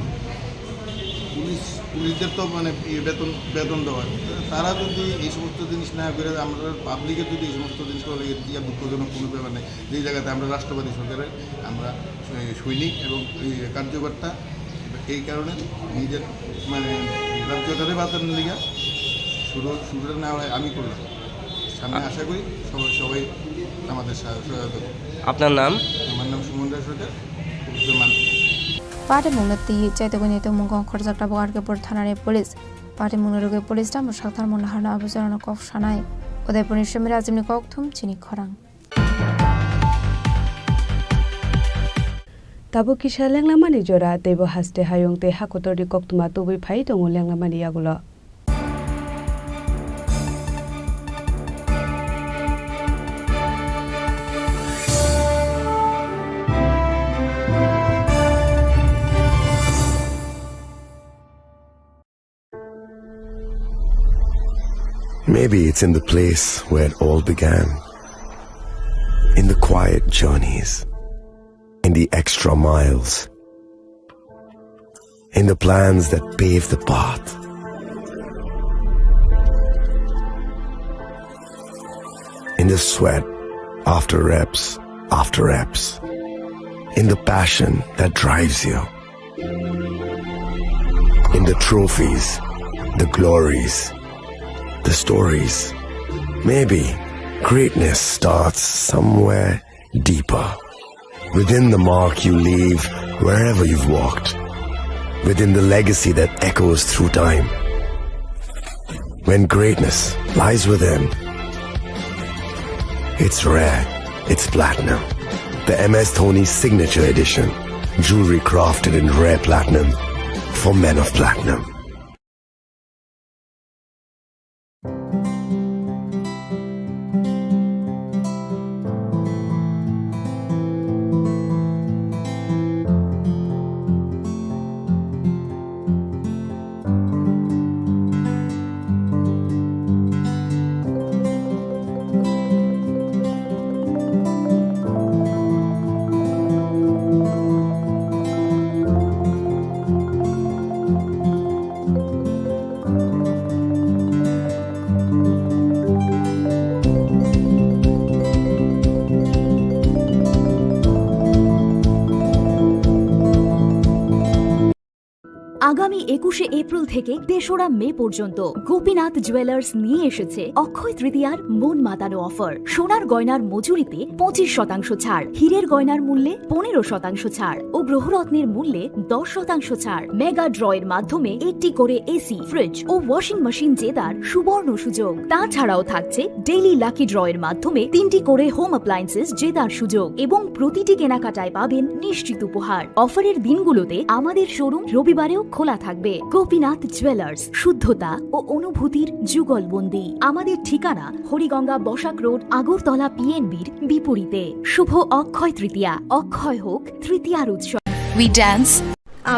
পুলিশ, পুলিশদের তো মানে ইয়ে বেতন, বেতন দেওয়া হয়। তারা যদি এই সমস্ত জিনিস না করে আমরা পাবলিকের যদি এই সমস্ত জিনিস করে, এটা দুঃখজনক কোনো ব্যাপার নেই। যেই জায়গাতে আমরা রাষ্ট্রবাদী সরকারের আমরা সৈ-, সৈনিক এবং এই কার্যকর্তা, এই কারণে নিজের মানে রাজ্যটারে বাঁচানোর লিগে শুরু, শুরুটা না হয় আমি করলাম। সামনে আশা করি সবাই, সবাই আমাদের সা-, সহায়তা করবে। আপনার নাম? আমার নাম সুমন রায় সরকার, পুলিশের মান। Patimungno twi chaitugwi tongmung khorjak tabuk R K Pur thanani police. Patimungno rwgwi police tamo sakthar mung naharno abo jorano kok sanai. Udaipurni Sumir Ajibni kokthum chini khorang. Tabuk kisa lenglamani jora, teibo haste hayung tei hakotorni koktwma tubui phai tongo lenglamani yagulo. Maybe it's in the place where it all began. In the quiet journeys, in the extra miles, in the plans that pave the path, in the sweat after reps after reps, in the passion that drives you. In the trophies, the glories, the stories. Maybe greatness starts somewhere deeper. Within the mark you leave wherever you've walked. Within the legacy that echoes through time. When greatness lies within, it's rare, it's platinum. The M S Dhoni Signature Edition. Jewelry crafted in rare platinum for men of platinum. আগামী একুশে এপ্রিল থেকে তেসরা মে পর্যন্ত গোপীনাথ জুয়েলার্স নিয়ে এসেছে অক্ষয় তৃতীয়ার মন মাতানো অফার। সোনার গয়নার মজুরিতে পঁচিশ শতাংশ ছাড়, হীরের গয়নার মূল্যে পনেরো শতাংশ ছাড় ও গ্রহরত্নের মূল্যে দশ শতাংশ ছাড়। মেগা ড্রয়ের মাধ্যমে একটি করে এসি, ফ্রিজ ও ওয়াশিং মেশিন জেতার সুবর্ণ সুযোগ। তাছাড়াও থাকছে ডেইলি লাকি ড্রয়ের মাধ্যমে তিনটি করে হোম অ্যাপ্লায়েন্সেস জেতার সুযোগ এবং প্রতিটি কেনাকাটায় পাবেন নিশ্চিত উপহার। অফারের দিনগুলোতে আমাদের শোরুম রবিবারেও খোলা থাকবে। গোপীনাথ জুয়েলার্স, শুদ্ধতা ও অনুভূতির যুগলবন্দি। আমাদের ঠিকানা হরিগঙ্গা বসাক রোড, আগরতলা পিএনবির বিপরীতে। শুভ অক্ষয় তৃতীয়া, অক্ষয় হোক তৃতীয়ার উৎসব। We dance.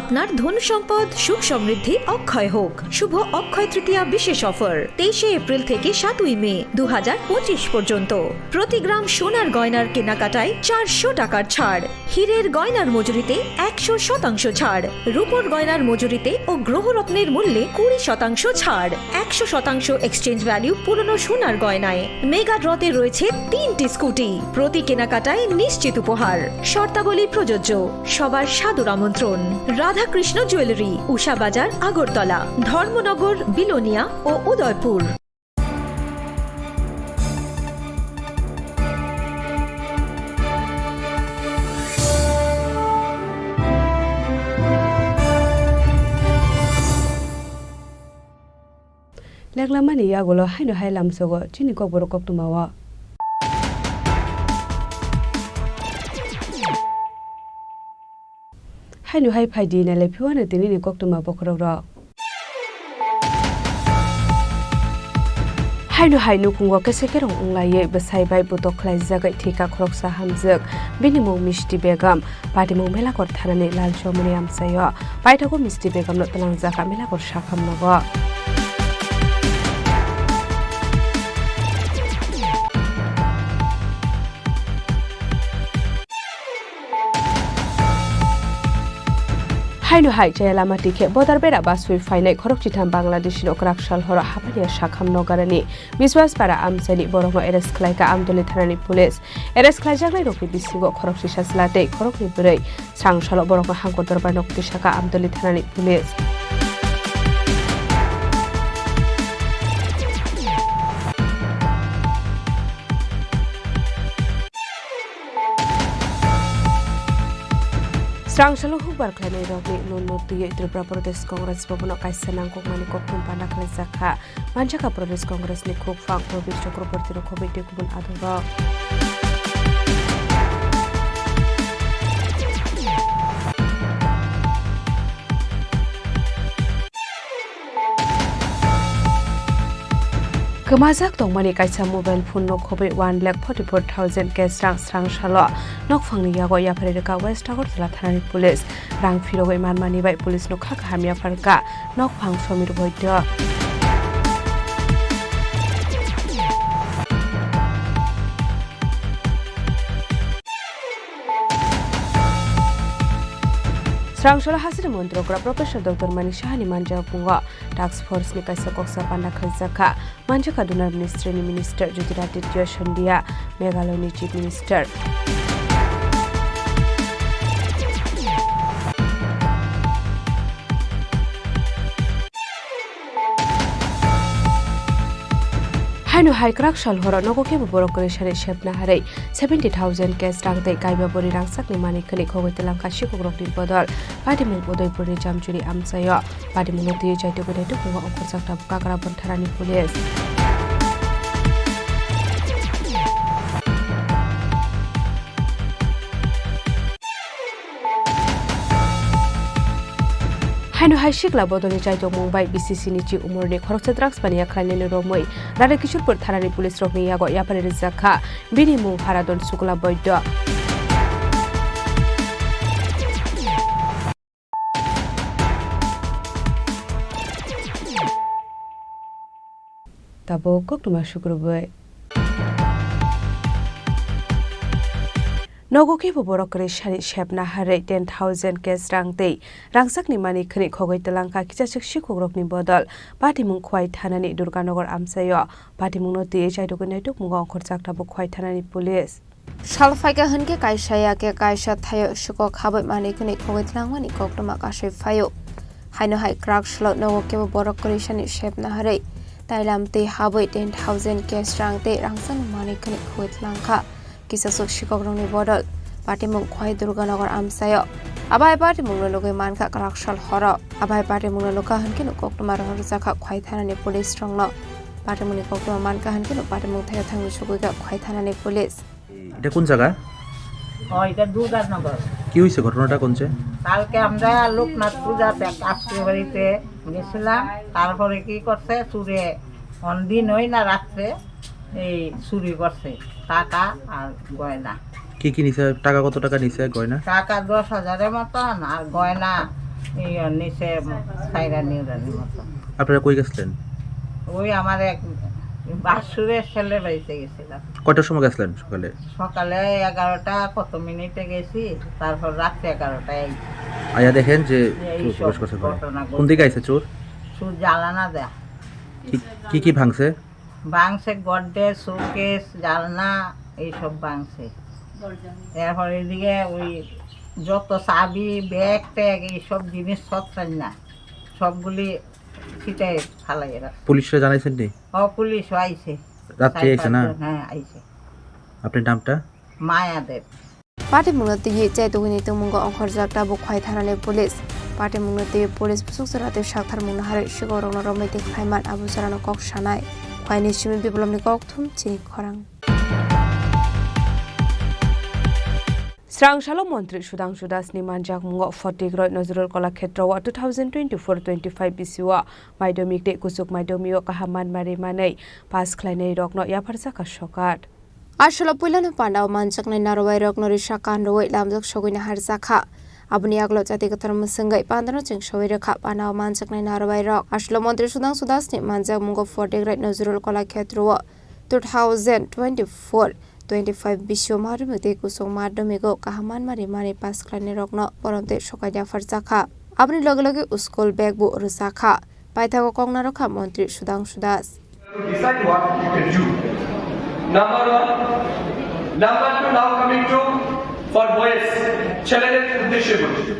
আপনার ধন সম্পদ সুখ সমৃদ্ধি অক্ষয় হোক। শুভ অক্ষয় তৃতীয়া বিশেষ অফার তেইশে এপ্রিল থেকে সাতই মে দু হাজার পঁচিশ পর্যন্ত। প্রতি গ্রাম সোনার গয়নার কেনাকাটায় চারশো টাকার ছাড়, হীরের গয়নার মজুরিতে একশো শতাংশ ছাড়, রূপোর গয়নার মজুরিতে ও গ্রহরত্নের মূল্যে কুড়ি শতাংশ ছাড়, একশো শতাংশ এক্সচেঞ্জ ভ্যালু পুরনো সোনার গয়নায়। মেগা ড্রতে রয়েছে তিনটি স্কুটি, প্রতি কেনাকাটায় নিশ্চিত উপহার। শর্তাবলী প্রযোজ্য। সবার সাদর আমন্ত্রণ। রাধাকৃষ্ণ জুয়েলারি, উষা বাজার, আগরতলা, ধর্মনগর, বিলোনিয়া ও Udaipur. Leklamani yagulo haino hai lamsogo chini kokborok koktwmao. Haino hai phaidi nailai phiwano tinini koktwma bokhorokrok. Haino hai nukhungo kese kerong wnglaiwi bwsai bai butok khlaijagwi thwikha khoroksa hamjwk. Bini mung Misti Begum. Patimung Melakhor thanani Lalchomoni amchaio paithago Misti Begumno twlangjakha Melakhor sakham nogo. Haino hai chaya lama tikhe bodar bera basui phainai khorokchitham Bangladeshi no kwrak sal horo Habania sakham nogarani Biswas para amchaini borokno arrest khlaikha Amtoli thanani police. Arrest khlaijaknairokni bisingo khoroksa sajla tei khoroknwi bwrwi. Srang salo borokno hangkor dorbar nogo tisakha Amtoli thanani police. Srang salo hukbar khlainairokni nunno twiwi Tripura Pradesh Congress Bhavan-o kaisa nangkukmani koktwma panda khlaijakha. Manjaka Pradesh Congress ni khukphang Probir Chakraborty rok khobwi tei kubun adongrok. Kwmajak tongmani kaisa mobile phone no khobwi one lakh forty four thousand cash rang srang salo nokphangni yago yapharwi rwkha West Agartala thanani police. Rang phirogwi manmani bai police no kha kaham yapharkha nokphang Somir Boido. Srang salo hasini montrogra Professor Doctor Manik Sahani manjago pungo task force ni kaisa koksa panda khaijakha. Manjaka Dunar Ministry ni Minister Jyotiraditya Scindia, Meghalaya ni Chief Minister. Haino hai kwrak sal horo nogo kebo borok kwrwi sari sepna harwi seventy thousand cash rang tei kaiba bori rangchakni manwi khwnwi khogwi twlangkha sikhukrokni bodol. Patimung Udaipurni Jamchuri amchaio. Patimungno twiwi chaitugwi naitugmung ongkhorjak tabuk Kakrabon thanani police. Haino hai sikla bodolni chaitokmung bai B C C ni chi umorni khoroksa drugs paniya khlainani romwi Radha Kishorpur thanani police rokni yago yapharwi rijak kha. Bini mung Haradon Sukla Boido. Tabuk koktwma sukrubwi. Nogo kebo borok kwrwi sari sepna harwi ten thousand cash rang tei rangchakni manwi khwnwi khogwi twlangkha kisachwk sikhukrokni bodol. Patimung Khowai thanani Durganagar amchaio. Patimungno twiwi chaitugwi naitugmungo ongkhorjak tabuk Khowai thanani police. Sal phaikha hwnkhe kaisa ya khe kaisa thaio sikok habwi manwi khwnwi khogwi twlangmani koktwma kasui phaio. Haino hai kwrak salo nogo kebo borok kwrwisani sepna harwi tailam twi habwi ten thousand cash rang tei rangchakni manwi khwnwi khogwi twlangkha kisachwk sikokrokni bodol. Patimung Khowai Durganagar amchaio. Abai patimungno nugwi mankha kwrak sal horo. Abai patimungno nukha hwnkhe nuk koktwma rohorjakha Khowai thanani police rokno. Patimungni koktwma mankha hwnkhe nuk patimung thaio thangwi sugwikha Khowai thanani police. এটা কোন জায়গা? ও, এটা দুর্গানগর। কি হয়েছে ঘটনাটা কোন যে? কালকে আমরা লোকনাথ পূজাতে কাশির বাড়িতে গেছিলাম, তারপরে কি করছে, চুরে অন দিন হই না রাত্রে এই চুরি করছে টাকা আর গয়না। কি কি নিছে? টাকা কত টাকা নিছে? গয়না? টাকা দশ হাজারের মতন আর গয়না এই নিছে সাইরা নিউরানির মতন। আপনারা কই গেছিলেন? ওই আমার এক বাসুরের ছেলে বাড়িতে গেছিলাম। কয়টার সময় গেছিলেন সকালে? সকালে এগারোটা কত মিনিটে গেছি, তারপর রাত্রে এগারোটায় আইছি। আয়া দেখেন যে এই চোর সব প্রবেশ করছে ঘরে। ঘটনা ঘটছে। কোন দিকে আইছে চোর? চোর জানালা দেয়া। কি, কি কি ভাঙছে? ভাঙছে গডরেজ, শোকেস, জানলা এইসব ভাঙছে। এরপর এদিকে ওই যত চাবি, ব্যাগ ট্যাগ, এইসব জিনিস সব চাই না, সবগুলি ছিটাই ফালাই রাখছে। পুলিশরা জানাইছেন নি? ও, পুলিশও আইছে। রাত্রে চার আইছে না? পাঁচজন, হ্যাঁ, আইছে। আপনার নামটা? মায়া দেব। Patimungno twiwi chaitugwini tongmungo ongkhorjak tabuk Khwai thanani police. Patimungno twiwi police busuk chwra tei saktharmungno harwi sikhorokno romwi tei khlaiman abo chwrano kok sanai. Khwaini simi Biplopni kokthum chini khorang. Srangsalo Montri Sudhangshu Das ni manjakmungo Photik Roy Nazrul Kala Khetra o two thousand twenty-four twenty-five bisio Madhyamik tei Kuchuk Madhyamik o kaham manmari manwi pass khlainai rokno yapharjakha sokat. Asolo puilano pandao manjaknai narwai rokno risa kan rwui lamjak sogwini harjakha. Aboni yagulo chati kwthar mwswngwi pandano chwng sogwi rwkha. Pandao manjaknai narwai rok asolo Montri Sudhangshu Das ni manjakmungo Photik Roy Nazrul Kala Khetra o two thousand twenty-four twenty-five bisio Madhyamik tei Kuchuk Madhyamik o kaham manmari manwi pass khlainai rokno borom tei sokat yapharjakha. Aboni loge loge school bag bo rwjakha. Paithago kok narwkha Montri Sudhangshu Das. Decide what you can do. Number one, number two, now coming to for boys, ছেলেদের উদ্দেশ্যে বলছি।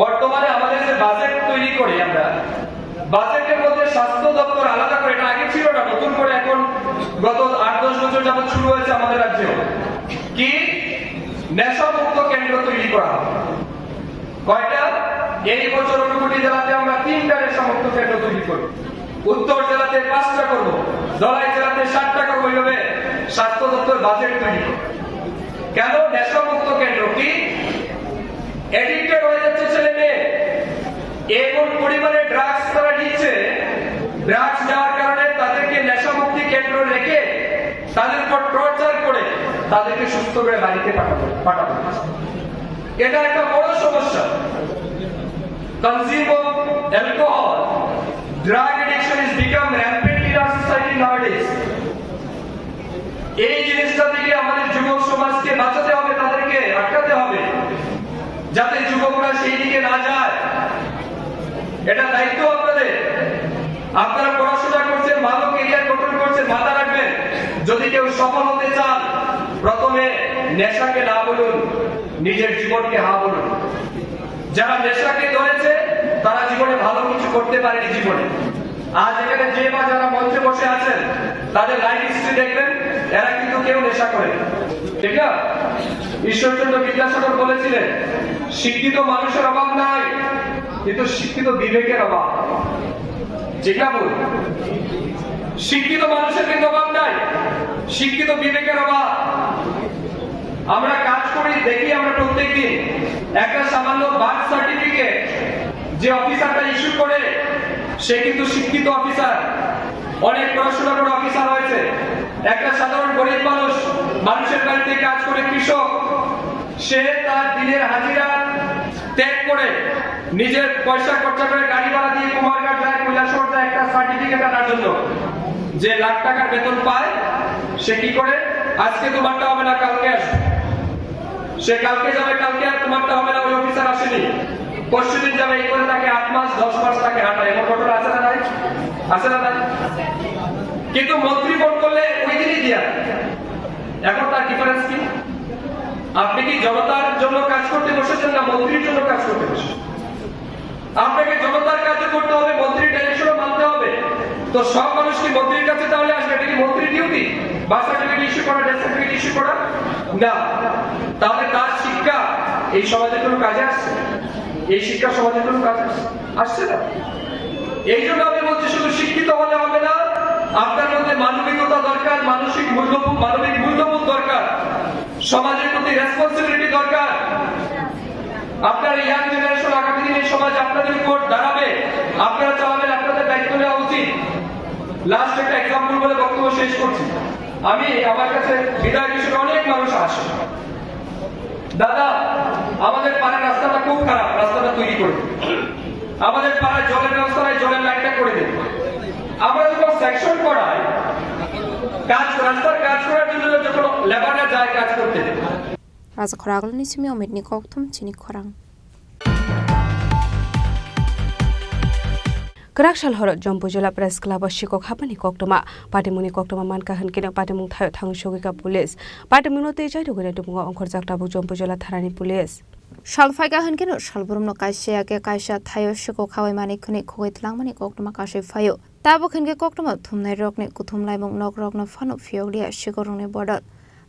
বর্তমানে আমাদের যে বাজেট তৈরি করি আমরা, বাজেটের মধ্যে স্বাস্থ্য দপ্তর আলাদা করে, এটা আগে ছিল না, নতুন করে এখন গত আট দশ বছর যাবত শুরু হয়েছে আমাদের রাজ্যে, কি নেশামুক্ত কেন্দ্র তৈরি করা হবে। কয়টা? এই বছর ঊনকোটি জেলাতে আমরা তিনটা নেশামুক্ত কেন্দ্র তৈরি করব, উত্তর জেলাতে পাঁচটা করব, ধলাই জেলাতে সাতটা করব। এইভাবে স্বাস্থ্য দপ্তর বাজেট তৈরি করে। কেন নেশামুক্ত কেন্দ্র? কি অ্যাডিক্টেড হয়ে যাচ্ছে ছেলে মেয়ে, এমন পরিমাণে ড্রাগস তারা নিচ্ছে, ড্রাগস নেওয়ার কারণে তাদেরকে নেশামুক্তি কেন্দ্র রেখে তাদের উপর টর্চার করে তাদেরকে সুস্থ করে বাড়িতে পাঠানো পাঠানো হচ্ছে। এটা একটা বড় সমস্যা। Consume of alcohol, drug addiction is become rampant in our society nowadays. এই জিনিসটা থেকে আমাদের যুবক সমাজকে বাঁচাতে হবে, তাদেরকে আটকাতে হবে, যাতে যুবকরা সেই দিকে না যায়। এটা দায়িত্ব আপনাদের। আপনারা পড়াশোনা করছেন, ভালো ক্যারিয়ার গঠন করছেন, মাথা রাখবেন, যদি কেউ সফল হতে চান, প্রথমে নেশাকে না বলুন, নিজের জীবনকে হ্যাঁ বলুন। যারা নেশাকে ধরেছে, তারা জীবনে ভালো কিছু করতে পারেনি জীবনে। আজ এখানে যে বা যারা মঞ্চে বসে আছেন, তাদের লাইফ হিস্ট্রি দেখবেন, এরা কিন্তু কেউ নেশা করে, ঠিক না? ঈশ্বরচন্দ্র বিদ্যাসাগর বলেছিলেন, শিক্ষিত মানুষের অভাব নাই, কিন্তু শিক্ষিত বিবেকের অভাব। ঠিক না ভুল? শিক্ষিত মানুষের কিন্তু অভাব নাই, শিক্ষিত বিবেকের অভাব। আমরা কাজ করি, দেখি আমরা প্রত্যেক দিন একটা সামান্য বার্থ সার্টিফিকেট যে অফিসারটা ইস্যু করে, সে কিন্তু শিক্ষিত অফিসার, অনেক পড়াশোনা করে অফিসার হয়েছে। একটা সাধারণ গরিব মানুষ, মানুষের বাড়িতে কাজ করে, কৃষক, সে তার দিনের হাজিরা ত্যাগ করে, নিজের পয়সা খরচা করে গাড়ি ভাড়া দিয়ে কুমারঘাট যায়, কৈলাসহর যায় একটা সার্টিফিকেট আনার জন্য। যে লাখ টাকার বেতন পায়, সে কি করে? আজকে তোমারটা হবে না, কালকে আসবে। সে কালকে যাবে, কালকে আর তোমারটা হবে না, ওই অফিসার আসেনি। পরশু দিন যাবে, এই করে তাকে আট মাস, দশ মাস তাকে হাঁটায়। এমন ঘটনা আছে না নাই? আছে না নাই? কিন্তু মন্ত্রী ফোন করলে ওই দিনই দিয়া। এখন তার ডিফারেন্স কি? আপনি কি জনতার জন্য কাজ করতে বসেছেন না মন্ত্রীর জন্য কাজ করতে বসেছেন? আপনাকে জনতার কাজও করতে হবে, মন্ত্রীর ডাইরেকশনও মানতে হবে। তো সব মানুষ কি মন্ত্রীর কাছে তাহলে আসবে? এটা কি মন্ত্রীর ডিউটি? বার্থ সার্টিফিকেট ইস্যু করা, ডেথ সার্টিফিকেট ইস্যু করা? না। তাহলে তার শিক্ষা এই সমাজের কোনো কাজে আসছে? এই শিক্ষা সমাজের কোনো কাজে আসছে? আসছে না। এই জন্য আমি বলছি, শুধু শিক্ষিত হলে হবে না, আপনার মধ্যে মানবিকতা দরকার, মানসিক মূল্যবোধ, মানবিক মূল্যবোধ দরকার, সমাজের প্রতি রেসপন্সিবিলিটি দরকার। আপনার ইয়াং জেনারেশন আগামী দিনে সমাজ আপনাদের উপর দাঁড়াবে, আপনারা চালাবেন, আপনাদের দায়িত্ব নেওয়া উচিত। লাস্ট একটা এক্সাম্পল বলে বক্তব্য শেষ করছি। আমি, আমার কাছে বিদায় বিষয়ে অনেক মানুষ আসে, "দাদা, আমাদের পাড়ার রাস্তাটা খুব খারাপ, রাস্তাটা তৈরি করে দিন। আমাদের পাড়ায় জলের ব্যবস্থা নাই, জলের লাইনটা করে দিন।" আমরা যখন সেকশন করাই, কাজ, রাস্তার কাজ করার জন্য যখন লেবাররা যায় কাজ করতে, Raja khorang ni simi Omitni kokthum chini khorang. Kwrak sal horo Jompujala Press Club o sikok hapani koktwma, patimungni koktwma mankha hwnkhe no patimung thaio thang sogwikha police. Patimungno tei chaitugwini tubungo ongkhorjak tabuk Jompujala thanani police. Sal phaikha hwnkhe no salbrumno kaisa ya khe kaisa thaio sikok habai manwi khwnwi khogwi twlangmani koktwma kasui phaio. Tabuk hwnkhe koktwma thumnairokni kuthum laimung nokrokno phano phiyokliya sikorokni bodol.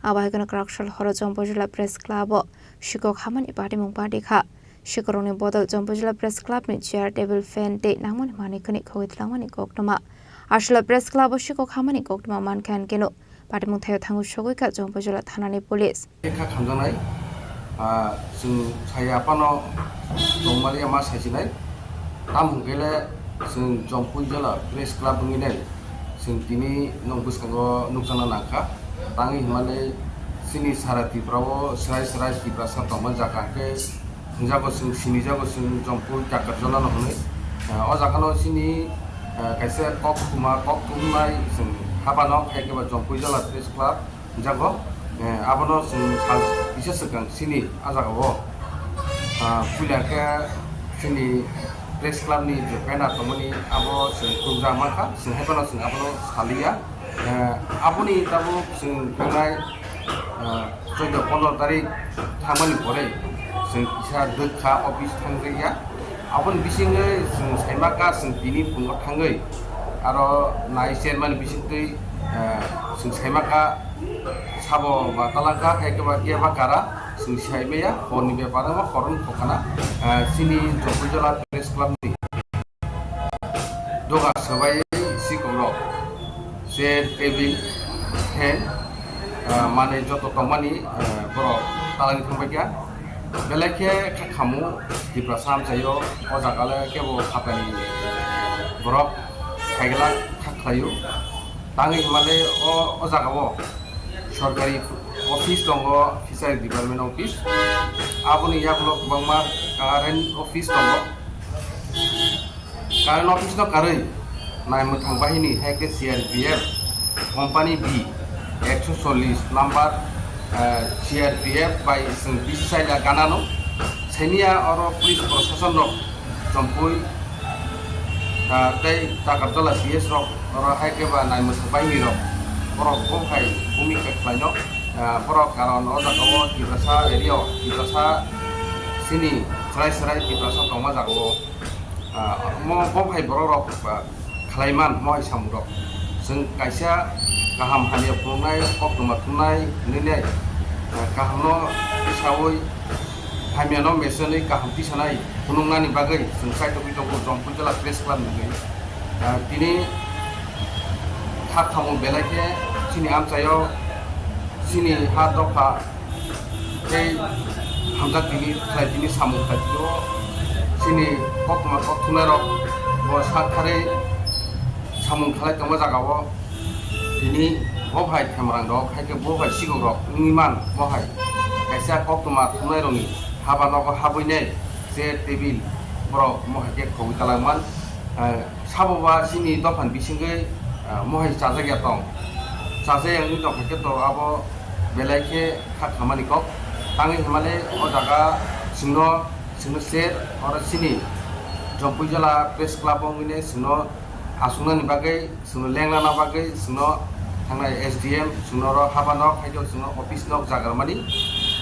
Abo hai kheno kwrak sal horo Jampui Jila Press Club-o sikok hamani patimung pati kha. Sikorokni bodol Jampui Jila Press Club-ni chair, table, fan tei nangmani manwi khwnwi khogwi twlangmani koktwma. Aswla Press Club-o sikok hamani koktwma mankha hwnkhe no patimung thaio thangwi sogwi kha Jampui Jila thanani police. Kha khamjaknai, ah, chwng saya phano tongmani ma saisinai. Tamo hwnkhe le chwng Jampui Jila Press Club wngwi nai chwng tini nwng bwskango nukjakna nangkha. Tangwi hwnmale chini sara Tripura-o swrai swrai Tiprasa tongma jaga hwnkhe hwnjago chwng sinijago chwng Jampui Takarjala no hwnwi. Ah, o jaga no chini, ah, kaisa kok thuma kok thumnai chwng habano khe khe ba Jampui Jila Press Club. Jago, eh, abono chwng sal kisa swkang chini ah jagao, ah, puila khe chini Press Club ni je banner tongmani abo chwng khukjak mankha, chwng hai phano chwng abono saliya. Eh, aboni tabuk chwng thangnai, ah, chauda pondro tarik thangmani pore chwng kisa dwkha office thangjakya. Aboni bisingo chwng saimaka chwng tini phungo thangwi aro nai chairman bisingtwi, eh, chwng saimaka sabo ba talangka hai khe ba khe ba kara chwng saimaya horni bepar wngma horoni khokana, eh, chini Jampui Jila Press Club ni doga swbai sikongrok chair, table, fan, ah, manwi joto tongmani, ah, borok talangwi thangbaikha. Belai khe kha khamu Tiprasa amchaio o jaga le kebo phatani borok khaigwlak kha khlaio. Tangwi hwnmale o, o jagao sorkari office tongo, Fishery Department office. Aboni yagulo kwbangma current office tongo. Current office no karwi nai mwthang bahini hai khe C R P F company B ekso chollish number, eh, C R P F bai chwng bisi chaila ganano. Seniya oro police proshashan rok Jampui, ah, tei Takarjala P S rok oro hai khe ba nai mwthang bahini rok borok bo hai bhumika khlaino, ah, borok karon o jaga o Tiprasa area o Tiprasa chini chwrai chwrai Tiprasa tongma jaga o. Ah, mo bo hai borok rok, ah, khlai man mo hai samung rok. Chwng kaisa kaham hamya phunuknai, koktwma thumnai hinwi nai, ah, kaham no tisaui hamya no mesenwi kaham tisanai phunuknani bagwi chwng kaitokwi tongo Jampui Jila Press Club ni bagwi. Ah, tini kha khamung belai khe chini amchaio chini ha dopha tei hamjak tini khlai tini samung khlai tio chini koktwma kok thumnairok bo sak tharwi samung khlai tongma jagao tini bo hai khemarang rok hai khe bo hai sikok rok wngwi man bo hai kaisa koktwma thumnairokni haba nogo habwi nai chair table borok mo hai khe khogwi talangman, eh, Sabo ba chini dophani bisingwi, ah, mohai chajak ya tong. Chajak ya wngwi tong khe to abo belai khe kha khamani kok. Tangwi hwnmale o jaga chwngno, chwngno ser, oro chini Jampui Jala Press Club o wngwi nai chwngno aswknani bagwi, chwngno lenglana bagwi, chwngno thangnai S D M, chwngno oro haba nok, hai khe chwngno office nok jaga rwmani.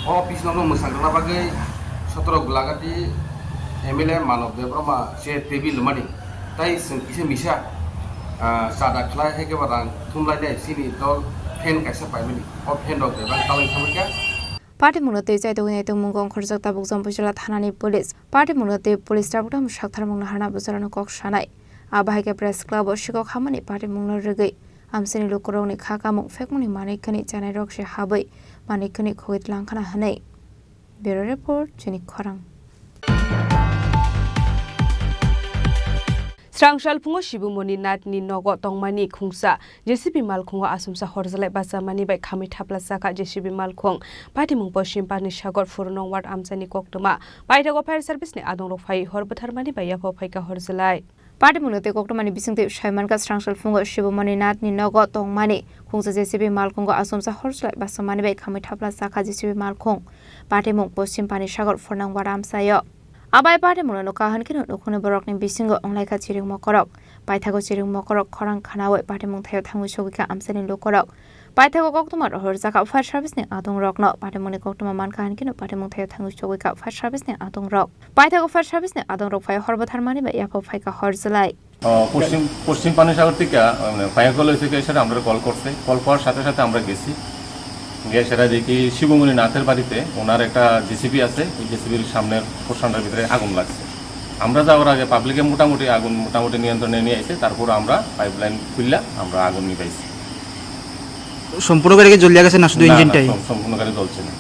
O office nokno mwchang rwna bagwi sotoro Golagati M L A Manav Debbarma chair table rwmani. Tai chwng kisa misa, ah, chada khlai hai khe ba rang thumlainai chini dol fan kaisa paimani. O fan rok bebak talai thangwi kha. Patimungno tei chaitugwi naitugmungo ongkhorjak tabuk Jampui Jila thanani police. Patimungno tei police tabuk tamo saktharmung naharna bwcharano kok sanai. Abo hai khe press club o sikok hamani patimungno rwgwi amchaini lukurokni kha kamung phekmani manwi khwnwi chanairok se habwi manwi khwnwi khogwi tlangkhana hwnwi. Bureau Report, Chini Khorang. Srangsalphungo Sibumoni Nathni nogo tongmani khungsa J C B malkhungo asumsa horjalai bachamani bai khamwi thapla chakha J C B malkhung. Patimung Poschim Panisagar phurunong ward amchaini koktwma. Paithago fire service ni adongrok phai hor bwtharmani bai yaphao phaikha horjalai. Patimungno tei koktwmani bisingtwi saimankha, srangsalphungo Sibumoni Nathni nogo tongmani khungsa J C B malkhungo asumsa horjalai bachamani bai khamwi thapla chakha J C B malkhung. Patimung Poschim Panisagar phurunong ward amchaio. Abai patimungno nukha hwnkheno nukhungni borokni bisingo wnglaikha chiring mokorok. Paithago chiring mokorok khorang khnaui patimung thaio thangwi sogwikha amchaini lukurok. Paithago koktwma rohorjak kha fire service ni adongrokno. Patimungni koktwma mankha, hankhe no patimung thaio thangwi chogwi kha fire service ni adongrok. Paithago fire service ni adongrok phai hor bwtharmani bai yaphang phaikha hor jwlai. আহ, পশ্চিম, পশ্চিম পানিসাগর থেকে, আহ, মানে, fire call এসে গিয়ে সেটা আমরা কল করছে। কল পাওয়ার সাথে সাথে আমরা গেছি। গিয়ে সেটা দেখি শিবমণি নাথের বাড়িতে ওনার একটা জেসিবি আছে, ওই জেসিবির সামনের পোর্শনটার ভিতরে আগুন লাগছে। আমরা যাওয়ার আগে পাবলিকে মোটামুটি আগুন মোটামুটি নিয়ন্ত্রণে নিয়ে এসে তারপর আমরা পাইপলাইন খুললা, আমরা আগুন নিভাইছি। সম্পূর্ণ গাড়ি কি জ্বলিয়া গেছে না শুধু না, না, ইঞ্জিনটাই? সম-, সম্পূর্ণ গাড়ি জ্বলছে না।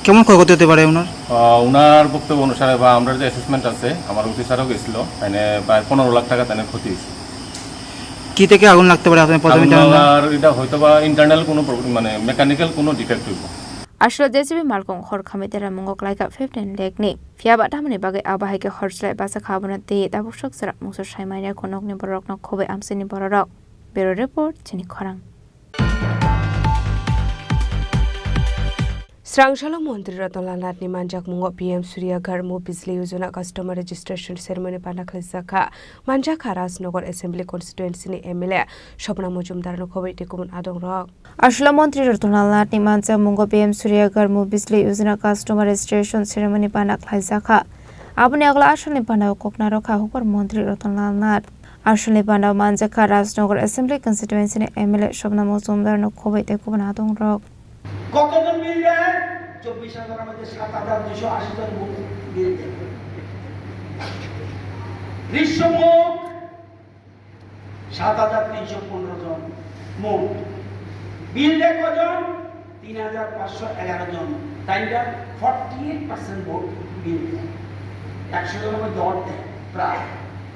কেমন ক্ষয়ক্ষতি হতে পারে ওনার? আহ, ওনার বক্তব্য অনুসারে বা আমরা যে অ্যাসেসমেন্ট আছে, আমার অফিসারও গেছিল, মানে প্রায় পনেরো লাখ টাকা তাদের ক্ষতি হয়েছে। কি থেকে আগুন লাগতে পারে আপনার প্রাথমিক আগুন ধারণা? লাগার এটা হয়তো বা ইন্টারনাল কোনো প্রবলেম, মানে মেকানিক্যাল কোনো ডিফেক্ট হইব। Aswk J C B malkung hor khamwi tera mungo klaikha fifteen lakh ni. Phiya ba tamoni bagwi abo hai khe hor slai basa kha abono tei tabuk sok chwrak mungsa sai manya kho nokni bororokno khobwi amchaini bororok. Bureau report, chini khorang. Srangsalo Montri Ratan Lal Nath ni manjakmungo P M Surya Ghar Muft Bijli Yojana Customer Registration Ceremony panda khlaijak kha. Manjak kha Rajnagar Assembly Constituency ni M L A Swapna Majumdar no khobwi tei kubun adongrok. Aswk Montri Ratan Lal Nath ni manjakmungo P M Surya Ghar Muft Bijli Yojana Customer Registration Ceremony panda khlaijak kha. Aboni yagulo aswkni panda o kok narwk kha hukbar Montri Ratan Lal Nath. Aswkni panda o manjak kha Rajnagar Assembly Constituency ni M L A Swapna Majumdar no khobwi tei kubun adongrok. কতজন বিল দেয়? চব্বিশ হাজারের মধ্যে সাত হাজার দুশো আশি জন বিল দেয়। ঋষ্যমুখ সাত হাজার তিনশো পনেরো জন মোট। বিল দেয় কজন? তিন হাজার পাঁচশো এগারো জন। তাই না? ফর্টি এইট পার্সেন্ট ভোট বিল দেয়। একশো জনের মধ্যে অর্ধেক প্রায়।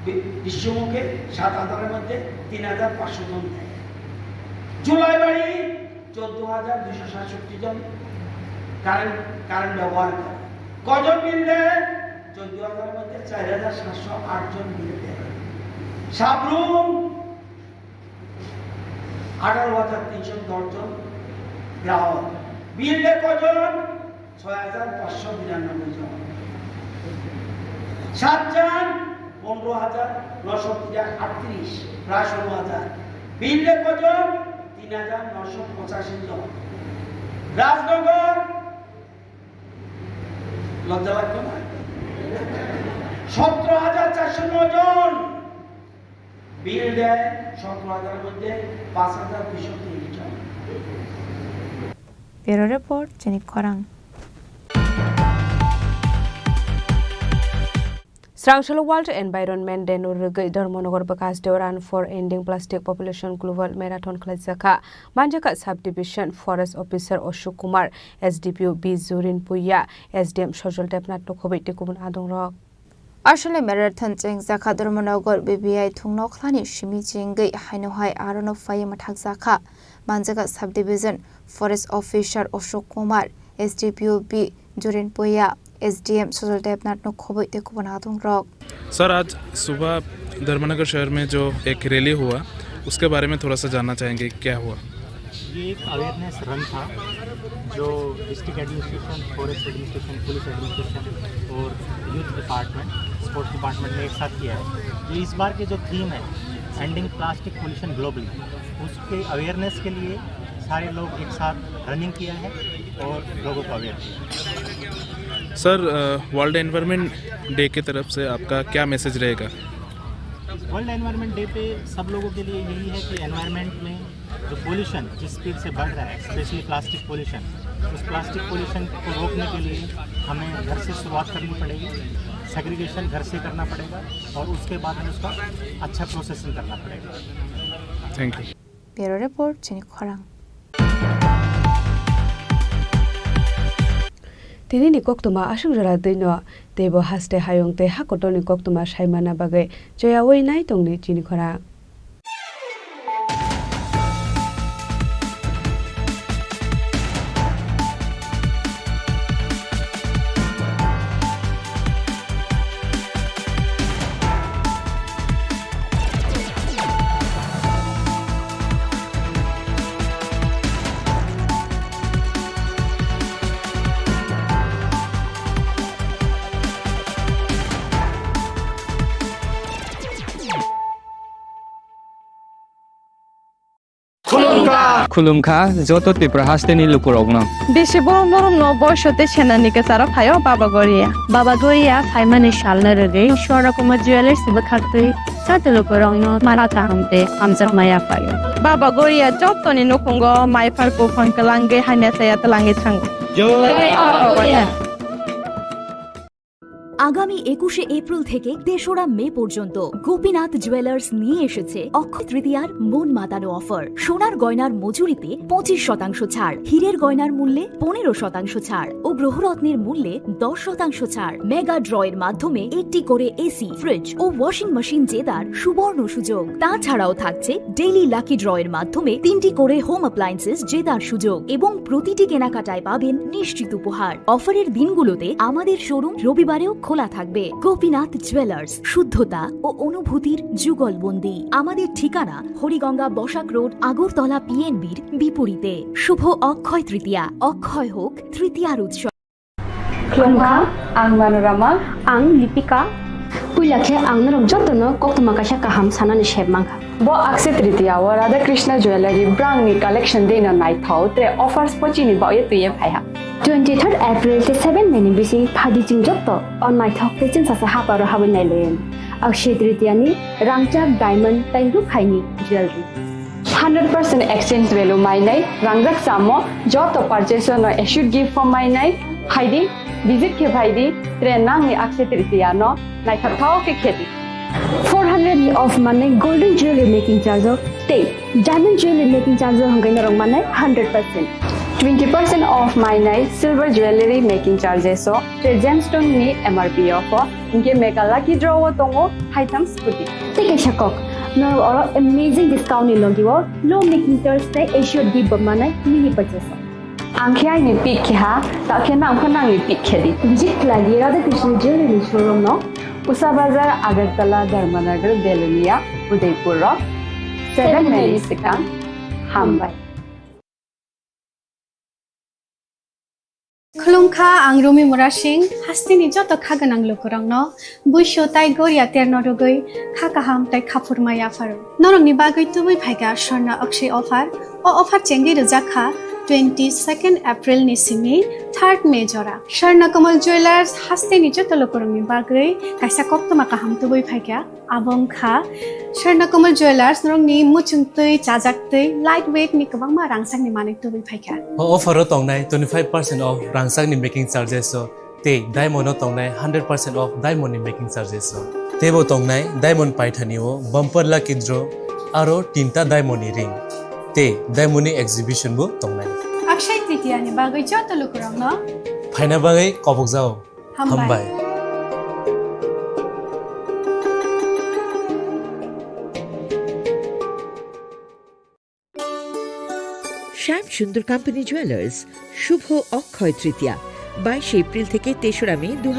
বি-, ঋষ্যমুখে সাত হাজারের মধ্যে তিন হাজার পাঁচশো জন দেয়। জুলাইবাড়ি চোদ্দ হাজার দুশো সাতষট্টি জন কারেন্ট, কারেন্ট ব্যবহার করে। কজন বিল দেয়? চোদ্দ হাজারের মধ্যে চার হাজার সাতশো আট জন বিল দেয়। সাবরুম আঠারো হাজার তিনশো দশ জন গ্রাহক। বিল দেয় কজন? ছয় হাজার পাঁচশো বিরানব্বই জন। সাতচান পনেরো হাজার নশো আটত্রিশ, প্রায় ষোলো হাজার। বিল দেয় কজন? তিন হাজার নশো পঁচাশি জন। রাজনগর, লজ্জা লাগতো না? সতেরো হাজার চারশো নয় জন। বিল দেয় সতেরো হাজারের মধ্যে পাঁচ হাজার দুইশো তিরিশ জন। Bureau report, chini khorang. Srangsalo World Environment Day no rwgwi Dharmanagar Bwkha hasteo Run for Ending Plastic Pollution Global Marathon khlaijakha. Manjakha Sub Division Forest Officer Ashok Kumar, S D P O B Jurin Puya, S D M Sojol Debnath no khobwi tei kubun adongrok. Aswkni marathon chengjakha Dharmanagar B B I thungno khlani simi chengwi haino hai arono phaiwi mwthakjakha. Manjakha Sub Division Forest Officer Ashok Kumar, S D P O B Jurin Puya, S D M Sojol Debnath no khobwi tei kubun adongrok. Sir, आज सुबह धर्मनगर शहर में जो एक रैली हुआ, उसके बारे में थोड़ा सा जानना चाहेंगे, क्या हुआ? ये एक अवेयरनेस रन था जो district administration, forest administration, police administration और यूथ डिपार्टमेंट, स्पोर्ट्स डिपार्टमेंट ने एक साथ किया है। ये इस बार के जो थीम है, एंडिंग प्लास्टिक पोल्यूशन ग्लोबली, उसके अवेयरनेस के लिए सारे लोग एक साथ रनिंग किया है और लोगों को अवेयर किया। सर, अ, वर्ल्ड एनवायरनमेंट डे की तरफ से आपका क्या मैसेज रहेगा? वर्ल्ड एनवायरनमेंट डे पे सब लोगों के लिए यही है कि एनवायरनमेंट में जो पोल्यूशन जिस स्पीड से बढ़ रहा है, स्पेशली प्लास्टिक पोल्यूशन, उस प्लास्टिक पोल्यूशन को रोकने के लिए हमें घर से शुरुआत करनी पड़ेगी, सेग्रीगेशन घर से करना पड़ेगा और उसके बाद हमें उसका अच्छा प्रोसेसिंग करना पड़ेगा। Thank you. Bureau report, chini khorang. Tini ni koktwma aswk jora twi no, teibo haste hayung tei hakotor ni koktwma sai manna bagwi choyaui nai tongni chini khorang. Khulumkha joto Tripura hasteni lukurokno. Bisi borom borom no boiso tei senani kwcharo phaio Baba Goria. Baba Goria phaimani salno rwgwi Swarna Kumar Jewellers bwkhaktwi joto lukurokno mara kaham tei hamjakma yaphaio. Baba Goria jotoni nukhungo maiphar buphang kwlangwi hamya chaya twlangwi thango. আগামী একুশে এপ্রিল থেকে তেসরা মে পর্যন্ত গোপীনাথ জুয়েলার্স নিয়ে এসেছে অক্ষয় তৃতীয়ার মন মাতানো অফার। সোনার গয়নার মজুরিতে পঁচিশ শতাংশ ছাড়, হীরের গয়নার মূল্যে পনেরো শতাংশ ছাড় ও গ্রহরত্নের মূল্যে দশ শতাংশ ছাড়। মেগা ড্রয়ের মাধ্যমে একটি করে এসি, ফ্রিজ ও ওয়াশিং মেশিন জেতার সুবর্ণ সুযোগ। তাছাড়াও থাকছে ডেইলি লাকি ড্রয়ের মাধ্যমে তিনটি করে হোম অ্যাপ্লায়েন্সেস জেতার সুযোগ এবং প্রতিটি কেনাকাটায় পাবেন নিশ্চিত উপহার। অফারের দিনগুলোতে আমাদের শোরুম রবিবারেও খোলা থাকবে। গোপীনাথ জুয়েলার্স, শুদ্ধতা ও অনুভূতির যুগলবন্দি। আমাদের ঠিকানা হরিগঙ্গা বসাক রোড, আগরতলা পিএনবির বিপরীতে। শুভ অক্ষয় তৃতীয়া, অক্ষয় হোক তৃতীয়ার উৎসব। Khulumkha, ang Manorama. Ang Lipika. Puila khe ang norok jotono koktwma kaisa kaham sanani sep mankha. Bo Akshaya Tritiya o Radha Krishna Jewellery brangni collection deino naithok, tre offers bo chini bagwi twiwi phaiha. Twenty third April tei seven May ni bising phadi chwng joto o naithok tei chwngsasa haparo habwi nailayan. Akshaya Tritiya ni rangchak diamond tei rukhaini jewellery. Hundred percent exchange value mainai, rangjak chamo, joto purchase no assured gift form mainai, phaidi, visit khe phaidi, tre nangni Akshaya Tritiya no naithok thao khe khedi. Four hundred ni off manai golden jewelry making charge o tei diamond jewelry making charge o hwnkhai norok manai hundred percent. Twenty percent off mainai silver jewelry making charges o, tre gemstone ni M R P o pho, hinkhe mega lucky draw o tongo haitham scooty. Tei kaisa kok, norok oro amazing discount ni logi o low making charge tei assured gift bo manai mini purchase o. Ang khe aini pick khe ha, ta khe nang pho nangni pick khe di. Visit khlai di Radha Krishna Jewelry ni showroom no, Usa Bazar, Agartala, Dharmanagar, Belonia, Udaipur o seven May ni swkang. Hambai. Khulumkha, ang Rumi Murasing, hasteni joto kha gwnang lukurokno buisu tai goria terno rwgwi kha kaham tai khaphurma yapharo. Norokni bagwi tubui phaikha Swarna Akshaya offer. O offer chengwi rwjak kha twenty second April ni simi third May jora. Swarna Kamal Jewellers hasteni joto lukurokni bagwi kaisa koktwma kaham tubui phaikha. Abo wngkha Swarna Kamal Jewellers, norokni muchungtwi, chajaktwi, light weight ni kwbangma rangchakni manwi tubui phaikha. O offer o tongnai twenty five percent off rangchakni making charges o tei diamond o tongnai hundred percent off diamond ni making charges o. Teibo tongnai diamond paithani o bumper lucky draw aro tinta diamond ni ring tei diamond ni exhibition bo tongnai. Akshaya Tritiya ni bagwi joto lukurokno phaina bagwi kobokjao. Hambai. Hambai. Shyam Sundar Company Jewelers, শুভ অক্ষয় তৃতীয়া, বাইশে এপ্রিল থেকে তেসরা মে দু